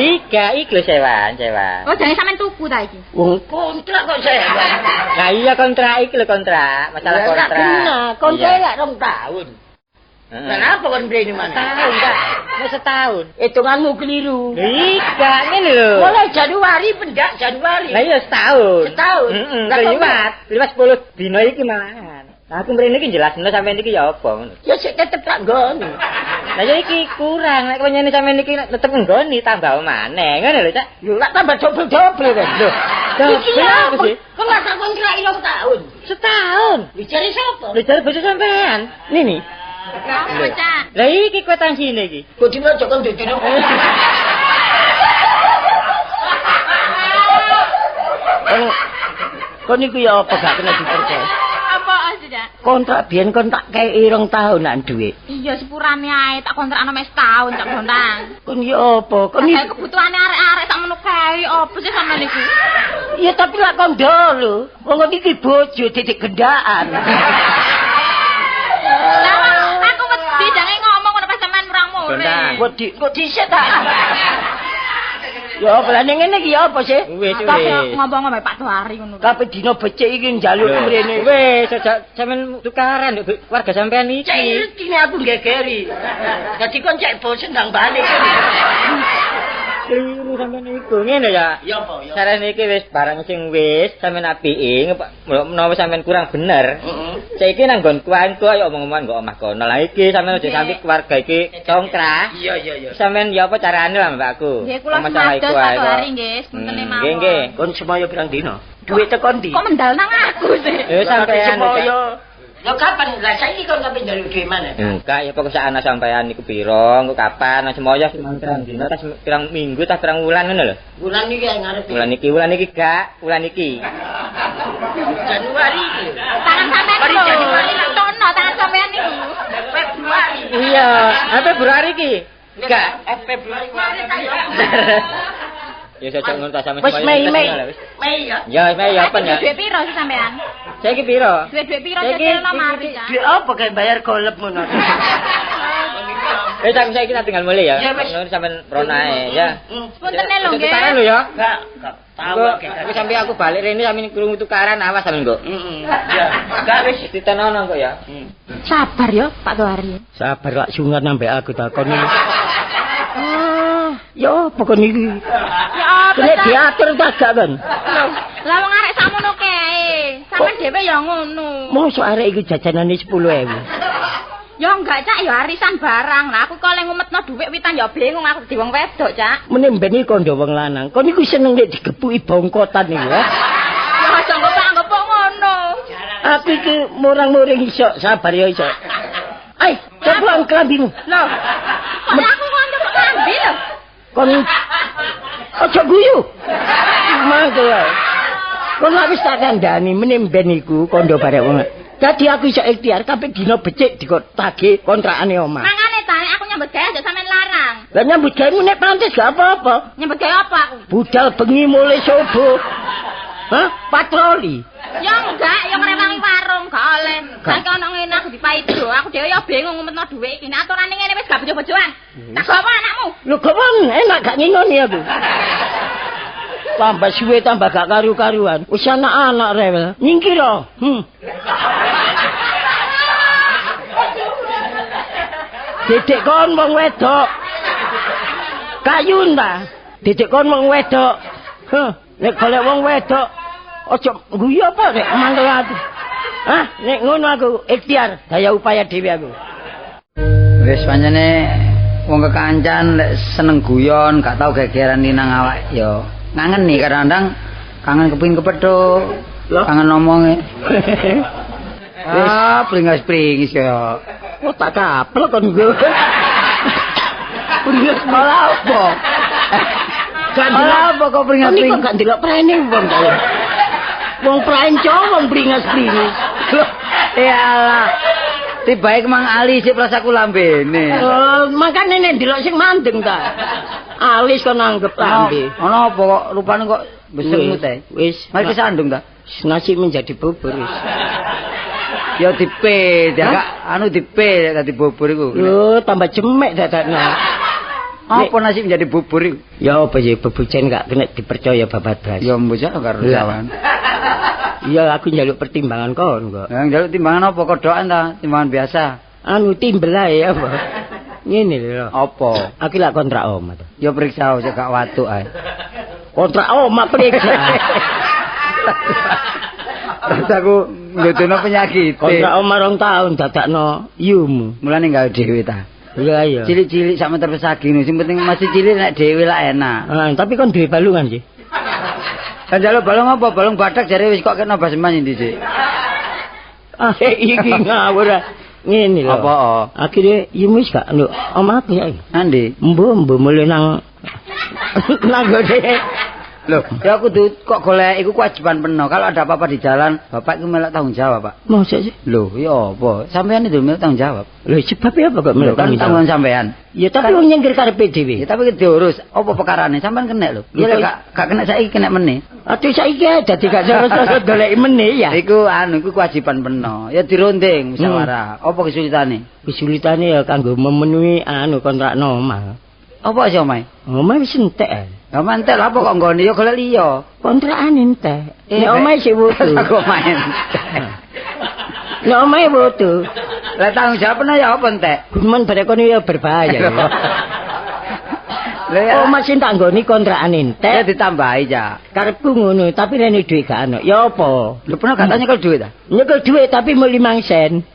iki lho sewan, sewan. Oh, jane sampean tuku ta iki? Wong kontrak kok sewan. Lah iya kontrak iki lho kontrak, masalah kontrak. Kena, kontrak lak 2 tahun. Lah apa kon mrene mana? Setahun, Kak. Wis setahun. Hitunganmu keliru. Lho iki ngene lho. Mulai Januari pendak Januari. Lah iya setahun. Setahun. Heeh, liwat, liwat 10 dina iki malahan. Lah aku mrene iki jelasno sampean iki ya apa ngono. Ya sik tetep tak nggoni. Lah ya iki kurang, nek penyene sampean iki tetep nggoni tambah maneh. Ngono lho, Cak. Lho lak tambah dobel-dobel kan. Lho, iki apa sih? Kok lak tak kontrak 2 tahun. Setahun. Lho jare sapa? Lho jare bojo sampean. Nini. Apa, Cak? Lah iki kwitansine iki. Bojone aja kon dudune. Kon iku ya apa gak kena dipercaya? Apa sih, Cak? Kontrak biyen kon tak kei 2 tahunan dhuwit. Iya, sepurane ae tak kontrakno mek setahun, Cak Bontang. Kon ya apa? Kon iki kebutuhane arek-arek sak menu kae apa sih sampean iku? Ya tapi lak kondo lho. Wong iki bojo titik gendaan. Lah aku wedi jange ngomong ngono pas sampean murang-muring. Wedi kok dhisik ta? Ya apa ning ngene iki ya apa sih? Wis wis. Ngomong mbek Pak Doari ngono. Kabeh dina becik iki njaluk mrene. Wis aja sampean tukaran nduk warga sampean iki. Cek iki aku nggegeri. Dadi kon cek bosen ndang balik. Keliru sampean iku ngene ya. Ya apa ya. Sarane iki wis barang sing wis sampean apike menawa sampean kurang bener. Heeh. Saiki nang nggon kuanku ayo omong-omongan nggo omah kono. Lah iki sampean aja sampe keluarga iki congkrah. Iya iya iya. Sampean ya apa carane lah mbak aku. Nggih kula semados Pak Doari nggih, sepuntene mawon. Nggih nggih. Kon semoyo pirang dina? Duit teko ndi? Kok mendal nang aku sih? Sampean semoyo. Lho kapan? Lah saiki kon sampe njaluk duit mana? Enggak, ya pokok sak ana sampean niku pira, engko kapan semoyo pirang dina tas pirang minggu tas pirang wulan ngono lho. Wulan iki ngarep. Wulan iki gak, wulan iki. Januari iki. Tangan sampean lho. Januari tono tangan sampean niku. Februari. Iya, Februari iki. Enggak, Februari. Ya sejak ngono ta sampean. Wis Mei Mei. Mei ya. Ya Mei ya apa ya? Duit piro sih sampean? Saiki piro? Duit piro cecilno mari ta. Duit apa kae bayar golep ngono. Wis aku saiki tak tinggal mulih ya. Ngono sampean rono ae ya. Puntene lho nggih. Tukaran lho ya. Enggak, enggak tahu aku sampe aku balik rene sampe krungu tukaran awas sampean kok. Heeh. Ya, enggak wis ditenono kok ya. Sabar ya Pak Doari. Sabar lak sungan ambek aku takon iki. Ya apa kon iki? Ya apa? Kene diatur ta gak kon? Lah wong arek sakmono kae. Sampeyan dhewe ya ngono. Mosok arek iki jajanane 10.000. Ya enggak, Cak, ya arisan barang. Lah aku kok le ngumetno dhuwit witan ya bingung aku dadi wong wedok, Cak. Mene mben iki kandha wong lanang. Kon iku seneng nek digepuki bongkotan iku, ha? Ya aja ngopok-ngopok ngono. Aku iki murang-muring iso, sabar ya iso. Ai, coba klambimu. Lho. Kok aku kon njupuk klambi lho? Kon aja guyu. Mangke wae. Kon lak wis tak kandhani mene mben iku kandha barek wong. Dadi aku iso ikhtiar kabeh dina becik dikotake kontrakane omah. Mangane ta aku nyambut gawe aja sampean larang. Lah nyambut gawe nek pantes gak apa-apa. Nyambut gawe apa aku? Budal bengi mulai subuh. Hah? Patroli. Ya enggak, ya ngrewangi warung gak oleh. Saiki ono ngene aku dipaido, aku dhewe ya bingung ngumetno dhuwit iki. Nek aturane ngene wis gak bojo-bojoan. Tak gawa anakmu. Lho gawa enak gak ngingoni aku. Tambah suwe tambah gak karu-karuan. Wis anak-anak rewel. Nyingkir o. Dedek kon wong wedok. Kayun ta. Dedek kon wong wedok. Heh, nek golek wong wedok aja guyu apa rek mantel aku. Hah, nek ngono aku ikhtiar daya upaya dhewe aku. Wis pancene wong kekancan lek seneng guyon, gak tau gegeran nang awak ya. Kangen nih kadang-kadang kangen kepingin kepethuk, kangen ngomonge. Ah, pringas-pringis ya. Oh, tak kaplok kon gue. Pringas malah apa? Gak apa kok pringas-pringis? Kok gak ndelok prene wong ta. Wong pranco wong pringas-pringis. Ya Allah. Tibae mang ali sik plas aku lambene. Oh, makane nek ndelok sing mandeng ta. Alis kon anggep lambe. Ana apa kok rupane kok besermu te? Wis, mari kesandung ta. Nasi menjadi bubur wis. Ya dipe, gak anu dipe dadi bubur iku. Lho, tambah cemek dadakno. Apa nasi menjadi bubur iku? Ya apa sih bebujen gak kena dipercaya babat blas. Ya mbok karo jawan. Iya aku njaluk pertimbangan kon kok. Lah njaluk timbangan apa kodokan ta? Timbangan biasa. Anu timbel ae apa? Ngene lho. Apa? Aku lak kontrak omah to. Ya periksa sik gak watuk ae. Kontrak omah periksa. Terus aku nggodono penyakit. Kontrak omah 2 tahun dadakno yumu. Mulane gawe dhewe ta. Iya iya. Cilik-cilik sak meter persegi sing penting masih cilik nek dhewe lak enak. Heeh, tapi kon duwe balungan sih. Lah njaluk balung apa? Balung bathak jare wis kok kena baseman endi sik. Ah iki ngawur. Ngene lho. Apa? Akhire yumu wis gak nduk omah aku saiki. Nandi? Mbuh mulih nang nang gone. Loh, ya aku kok golek iku kewajiban penuh. Kalau ada apa-apa di jalan, bapak iku melok tanggung jawab, Pak. Mosok sih? Loh, ya apa? Sampean itu melok tanggung jawab. Loh, sebab apa kok melok tanggung jawab? Tanggungan sampean. Ya tapi wong nyengkir karepe dhewe. Ya tapi diurus apa perkarane? Sampean kena lho. Ya gak kena saiki kena meneh. Aduh saiki dadi gak terus goleki meneh ya. Iku anu iku kewajiban penuh. Ya dirunding musyawarah. Apa kesulitane? Kesulitane ya kanggo memenuhi anu kontrak omah. Apa sih omahe? Omahe wis entek. Lah entek lha apa kok nggone ya golek liya. Kontrakan entek. Nek omahe sik wudu. Aku omahe entek. Nek omahe wudu. Lah tanggung jawab ya apa entek? Gumun barek kono ya berbahaya. Lah ya omah sing tak nggoni kontrakan entek. Ya ditambahi ya. Karepku ngono, tapi rene dhuwit gak ono. Ya apa? Lho pernah gak nyekel dhuwit ta? Nyekel dhuwit tapi mung 5 sen.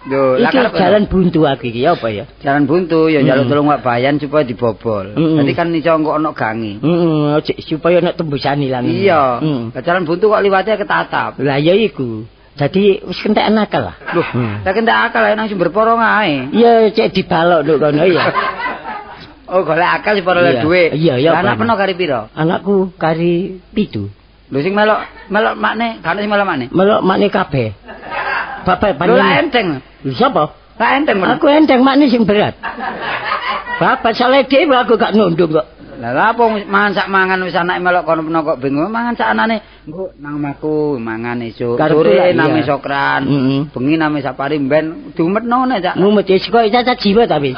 Lho, lah jalan buntu aku iki ya apa ya? Jalan buntu ya njaluk tolong Wak Bayan supaya dibobol. Dadi kan iso engko ono gangi. Heeh, supaya ono tembusan ilang. Iya. Lah jalan buntu kok liwate ketatap. Lah ya iku. Dadi wis kentekan akal lah. Loh, lah kentek akal nang sumber porong ae. Iya, cek dibalok nduk kono ya. Oh, golek akal supaya oleh dhuwit. Iya, iya. Anak peno kari pira? Anakku kari 7. Lho sing melok melok makne, gak ono sing melok makne. Melok makne kabeh. Bapak panjenengan. Lho enteng. Lho sapa? Lah enteng men. Aku enteng makne sing berat. Bapak salah dhewe aku gak nundung kok. Lah lha apa mangan sak mangan wis anake melok kono peno kok bingung mangan sak anane. Engko nang omahku mangan esuk. Sore name sokran. Bengi name sapari ben diumetno nek cak. Mumet wis koyo cacat jiwa tapi.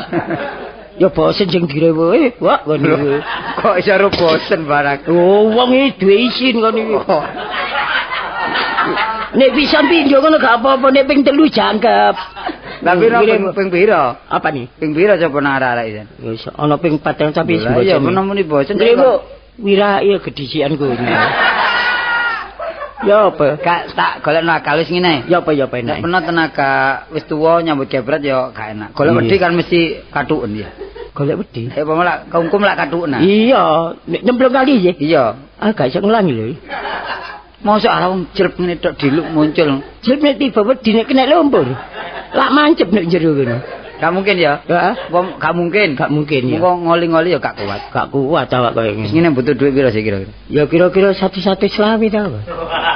Ya bosen sing direwoe, wah ngono. Kok iso ro bosen barang. Oh wong iki duwe isin ngono iki. Nek pisan pindho ngono gak apa-apa, nek ping 3 jangkep. Lah piro ping piro? Apa nih? Ping piro coba nang arek-arek iki? Wis ana ping 4 tapi wis bosen. Ya menawa bosen. Lha wirake ya gedhisian kono. Ya apa? Gak tak golekno akal wis ngene. Ya apa ya apa enak. Nek peno tenaga wis tuwa nyambut gebret ya gak enak. Golek wedi kan mesti kathuken ya. Golek wedi. Eh apa lak kungkum lak kathuken. Iya, nek nyemplung kali sih. Iya. Ah gak iso nglangi lho. Mosok ala wong jelep ngene tok diluk muncul. Jelep nek tiba wedi nek kena lumpur. Lak mancep nek jero ngono. Gak mungkin ya? Heeh. Gak mungkin. Gak mungkin ya. Mengko ngoli-ngoli ya gak kuat. Gak kuat awak koyo ngene. Ngene butuh duit piro sih kira-kira? Ya kira-kira 125 ta apa?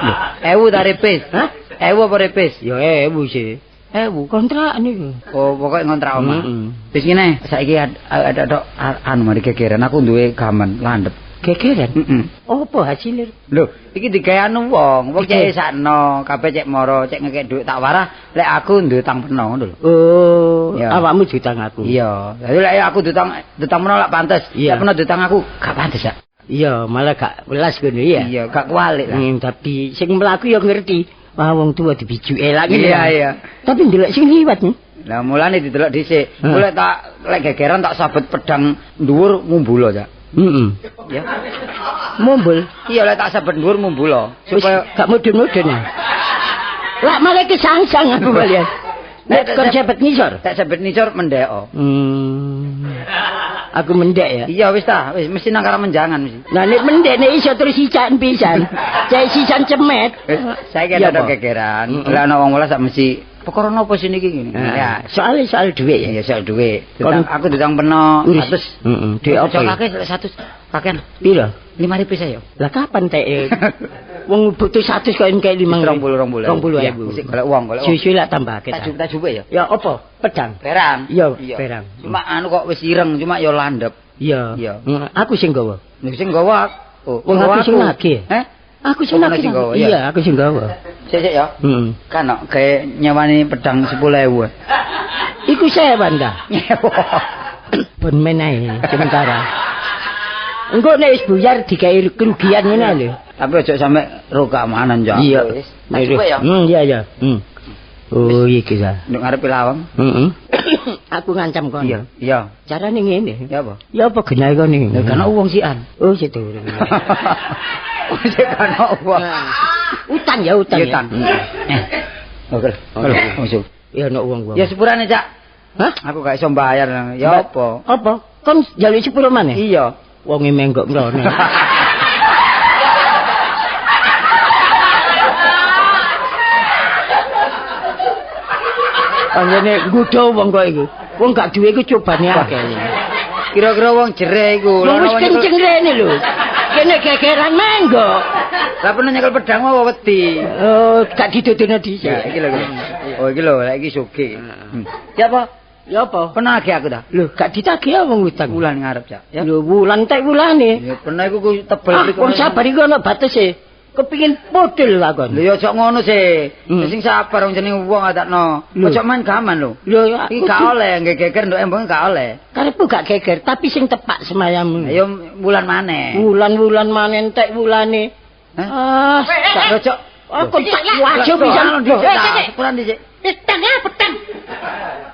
Lho, 1000 ta repes? Hah? 1000 apa repes? Ya 1000 sih. 1000 kontrakan iku. Oh, pokoke ngontrak omah. Wis ngene, saiki ada tok anu mari gegeran aku duwe gaman landhep. Gegeran? Heeh. Apa hasilnya? Lho, iki digawe anu wong, wong cek sakno, kabeh cek moro, cek ngekek dhuwit tak warah, lek aku duwe utang peno ngono lho. Oh, awakmu diutang aku. Iya. Lah lek aku diutang peno lak pantes. Lek peno diutang aku gak pantes ya. Iya, malah gak welas ngono ya. Iya, gak kualik lah. Tapi sing mlaku ya ngerti. Wah, wong tuwa dibijuke lak ngene. Iya, iya. Tapi ndelok sing liwat nih. Lah mulane didelok dhisik. Golek tak lek gegeran tak sabet pedang dhuwur ngumbulo, Cak. Heeh. Ya. Mumbul. Iya lek tak sabet dhuwur mumbulo supaya gak mudun-mudun. Lah malah kesangsang aku balian. Nek kon sabet ngisor, tak sabet ngisor mendeko. Aku mendek ya. Iya wis ta, wis mesti nang karo menjangan mesti. Nah nek mendek nek iso terus sisan pisan. Cek sisan cemet. Saiki ada gegeran. Lah ana wong welas sak mesti perkara napa sih niki ngene. Ya, soal dhuwit ya. Iya, soal dhuwit. Aku diutang peno 100. Heeh, dhuwit apa? Kakek 100. Kakean. Piro? 5.000 saya. Lah kapan tek? Wong butuh 100 kok engke 5. 20. 20.000. Sik golek wong, golek wong. Suwe-suwe lak tambah akeh. Tak jupe ya. Ya apa? Pedang. Perang. Iya, perang. Cuma anu kok wis ireng, cuma ya landhep. Iya. Iya. Aku sing nggawa. Nek sing nggawa aku. Wong aku sing nagih. Heh? Aku sing nagih. Iya, aku sing gawa. Sik ya. Heeh. Kan kok gawe nyewani pedang 10.000. Iku sewan ta? Nyewa. Ben men ae sementara. Engko nek wis buyar digawe kerugian ngene lho. Tapi aja sampe ro keamanan ya. Iya. Wis. Tak cukup ya. Iya ya. Oh iki ta. Nduk ngarepe lawang. Heeh. Aku ngancam kon. Iya, iya. Carane ngene. Ya apa? Ya apa genahe kon iki? Lah kan wong sian. Oh sik durung. Sik kan wong. Utang ya utang. Iya, utang. Oke. Oke. Ya ono wong-wong. Ya sepurane, Cak. Hah? Aku gak iso mbayar. Ya apa? Apa? Kon njaluk sepuro maneh? Iya. Wonge menggok mrene. Anjene nggodho wong kok iku. Wong gak duwe iku cobane akeh. Kira-kira wong jereh iku. Lho wis kenceng rene lho. Kene gegeran menggok. Lah pernah nyekel pedang wae wedi. Oh, gak didodono dhisik. Ya iki lho. Oh iki lho, lek iki sugih. Ya apa? Ya apa? Pernah agih aku ta? Lho, gak ditagih ya wong utang. Wulan ngarep, Cak. Ya. Lho, wulan tek wulane. Ya pernah iku ku tebel iku. Wong sabar iku ana batese. Kepingin podel lah kon. Lho ya aja ngono sih. Sing sabar wong jenenge wong adakno. Aja main gaman lho. Lho iki gak oleh nggih geger nduk embong gak oleh. Karepku gak geger, tapi sing tepak semayamu. Ya wulan maneh. Wulan-wulan maneh entek wulane. Ah, gak cocok. Aku tak wajib pisan lho. Sepuran dhisik. Pedang ya pedang.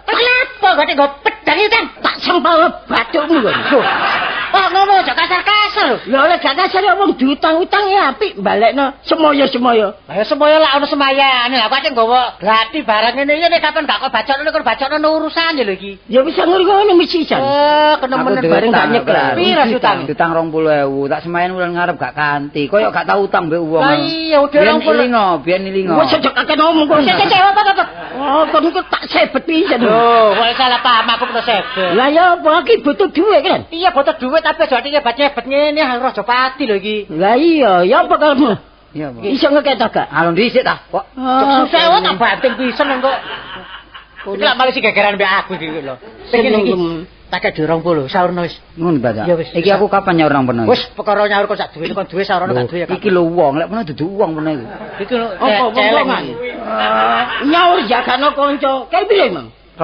Kenapa kok nggo pedang iki, Kang? Tak sempal bathukmu kon. Oh ngono aja kasar-kasar lho. Lho lek gak kasar ya wong diutang-utang ya apik balekno semoyo-semoyo. Lah ya semoyo lak ono semayane. Lah aku ate nggawa glati barang ngene iki nek kapan gak kok bacokno kon bacokno urusane lho iki. Ya wis ngono mesti jan. Eh kenemenen bareng gak nyekel. Pira sih utang? Utang 20.000, tak semayan wulan ngarep gak kanti. Koyo gak tau utang mbek wong. Lah iya udah 20. Biyen ilingo. Wis aja kakek ngomong kon. Sik sik apa. Oh kon iku tak sebet pisan. Lho, kok salah paham aku kena sebet. Lah ya apa iki butuh dhuwit kan? Iya butuh dhuwit tapi aja nyebat-nyebet ngene harus aja pati lho iki. Lah iya, ya apa kamu? Iya, apa? Iso ngekek ta gak? Alon dhisik ta, kok. Susah tak banting pisan kok. Iki lak malah sing gegeran mbek aku iki lho. Sing iki tak kek 20 saurno wis. Ngono ta, Ya wis. Iki aku kapan nyaur nang peno? Wis perkara nyaur kok sak duwe kon duwe saurno gak duwe ya. Iki lho wong, lek peno dudu wong peno iku. Iki lho apa wong-wongan. Nyaur jagano kanca. Kae piye, Mang? 20.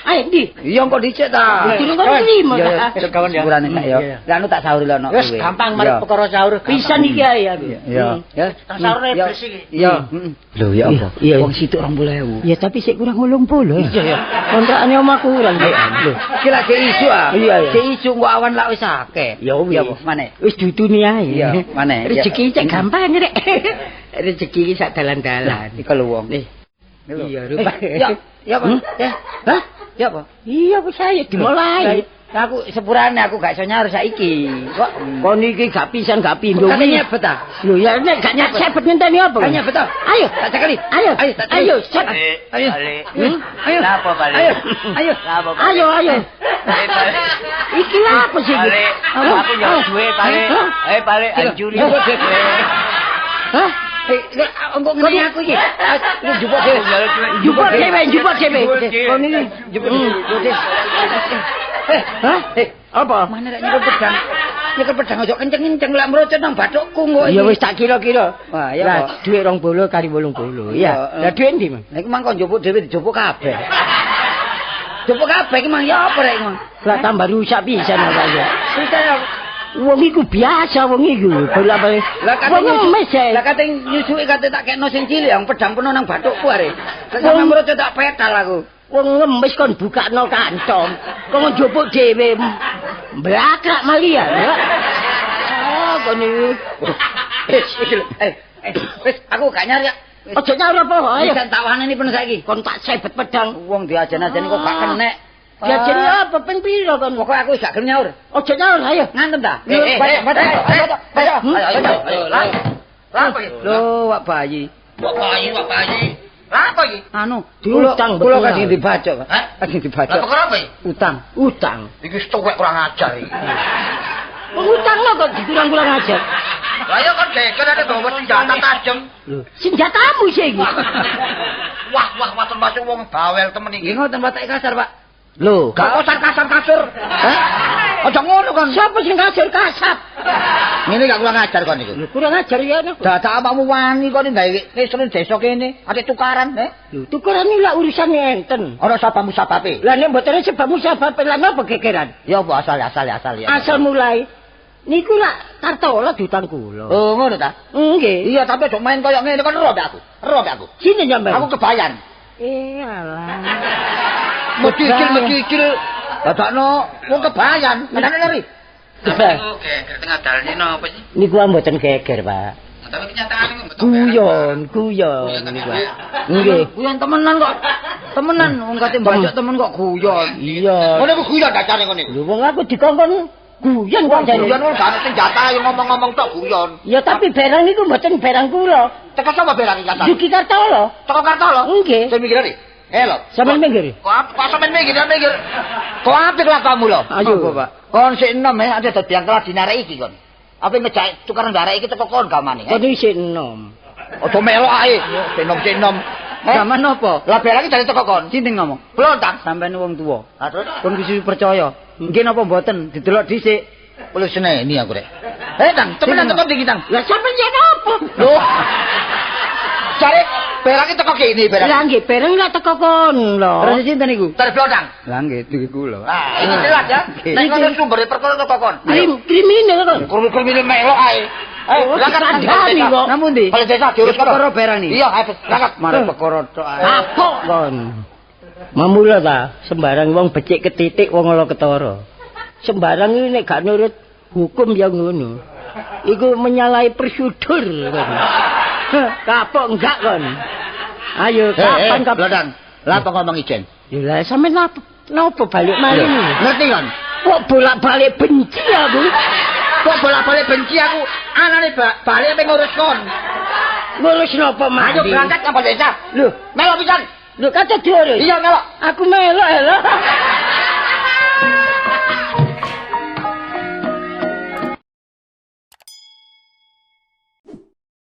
Ayo ndi? Iya kok dicek ta. Durung kon trimo ta. Wis kawan ya. Sepurane nek ya. Lah anu tak sauri lho Wis gampang mari perkara saur. Pisan iki ae aku. Iya. Ya. Tak saurne iblis iki. Iya. Lho ya apa? Wong situk 20.000. Ya tapi sik kurang 80. Iya ya. Kontrakane omah kurang. Lho, iki lak sik isu ah. Iya. Sik isu engko awan lak wis akeh. Ya wis. Maneh. Wis dutuni ae. Iya, maneh. Rezeki cek gampang rek. Rezeki iki sak dalan-dalan. Iku lho wong. Iya, rupa. Ya, ya apa? Ya. Hah? Ya apa? Iya wis ayo dimulai. Lah aku sepurane aku gak iso nyaur saiki. Kok kon iki gak pisan gak pindho. Kok nyebet ta? Lho ya nek gak nyebet ngenteni apa? Gak nyebet ta? Ayo, tak cekeli. Ayo, ayo, ayo, ayo. Ayo. Napa balik? Ayo. Ayo. Ayo, ayo. Iki lha apa sih iki? Aku yo duwe balik. Eh balik anjuri. Hah? Engko ngene aku iki. Jupuk dhewe. Jupuk dhewe, jupuk dhewe. Kon iki jupuk dhewe. Hah? Apa? Mana rek nyekel pedang? Nyekel pedang aja kenceng-kenceng lek mrocot nang bathukku kok. Ya wis tak kira-kira. Wah, ya. Lah dhuwit 20 kali 80. Iya. Lah dhuwit endi, Mang? Lah iku mang kon njupuk dhewe dijupuk kabeh. Jupuk kabeh iki mang ya apa rek mang? Lah tambah rusak pisan apa ya. Susah ya. Wong iku biasa wong iku. Bolak-balik. Lah kate nyusuki. Lah kate nyusuki kate tak kekno sing cilik yang pedang penuh nang bathukku are. Sampe mrocot tak petal aku. Wong ngemis kon bukakno kantong. Kon njupuk dhewe. Mblakrak malia. Ah, kon iki. Wis iki lho. Wis aku gak nyari ya. Aja nyari apa? Ayo. Wis tak waneni penuh saiki. Kon tak sebet pedang. Wong diajen-ajeni kok gak kenek. Diajeni apa ping pira kon? Pokoke aku wis gak gelem nyaur. Aja nyaur, ayo. Ngantem ta? Lho, wak bayi. Wak bayi, wak bayi. Lah apa iki? Anu, diutang kula kasih dibacok, Pak. Kasih dibacok. Lah perkara apa iki? Utang. Utang. Iki wis tuwek kurang ajar iki. Wong utang lho kok dikurang-kurang ajar. Lah ya kon geger nek bawa senjata tajem. Lho, senjatamu sih iki. Wah, wah, waton masuk wong bawel temen iki. Nggih ngoten watake kasar, Pak. Lho, gak usah kasar-kasar. Hah? Aja ngono kon. Sapa sing kasur kasap? Ngene gak kurang ajar kon iku. Lho kurang ajar ya napa? Dadak awakmu wani kon gawe ngisor desa kene, ate tukaran, eh? Lho tukaran iki lak urusane enten. Ana sabamu sababe. Lah nek mboten sebabmu sababe lah napa gegeran? Ya apa asal asal asal ya. Asal mulai niku lak Kartola diutang kula. Oh ngono ta? Nggih. Iya tapi aja main koyo ngene kon ero aku. Ero aku. Sinten sampean? Aku kebayan. Eh alah. Mecicil. Dadakno wong kebayan, menane lari. Kebayan. Niku geger tengah dalan iki napa sih? Niku mboten geger, Pak. Tapi kenyataane kok mboten Guyon, guyon niku. Nggih. Guyon temenan kok. Temenan wong kate mbajok temen kok guyon. Iya. Ngono iku guyon dacane ngono iku. Lho wong aku dikongkon guyon kok jane. Guyon wong gak ono senjata yo ngomong-ngomong tok guyon. Ya tapi barang niku mboten barang kula. Teko sapa barang iki kata? Yuki Kartola. Teko Kartola? Nggih. Sing mikir iki. Eh lho. Sampeyan minggir. Kok sampeyan minggir, minggir. Kok apik lah kamu lho. Ayo, Pak. Kon sik enom eh ate dadi yang kelas dinarek iki kon. Apa ngejak tukaran darek iki teko kon gamane. Kon isih enom. Aja melok ae. Sik enom. Gaman napa? Lah barang iki dari teko kon. Sinten ngomong? Blontang. Sampeyan wong tuwa. Ha terus kon kudu percaya. Nggih napa mboten didelok dhisik. Perlu seneni aku rek. Eh Tang, temenan teko ndi iki Tang? Lah sampeyan ya napa? Lho. Jare barang iki teko kene barang. Lah nggih barang lak teko kon lho. Terus sinten niku? Dari Blontang. Lah nggih iki kula. Nah, iki jelas ya. Nek ngono sumbere perkara teko kon. Kriminal kon. Kriminal melok ae. Eh, berangkat kandhani kok. Namun ndi? Balai desa diurus kono. Perkara barang iki. Iya, ayo berangkat. Mare perkara tok ae. Kapok kon. Mamula ta, sembarang wong becik ketitik wong ala ketara. Sembarang iki nek gak nurut hukum ya ngono. Iku menyalahi prosedur kon. Kapok enggak kon. Ayo kapan kapan Blodang. Lah apa ngomong ijen? Ya lah sampean napa balik malih. Ngerti kon? Kok bolak-balik benci aku? Kok bolak-balik benci aku? Anane balik apa ngurus kon? Ngurus napa mandi? Ayo berangkat nang desa. Lho, melok pisan. Lho kate diurus. Iya melok. Aku melok lho.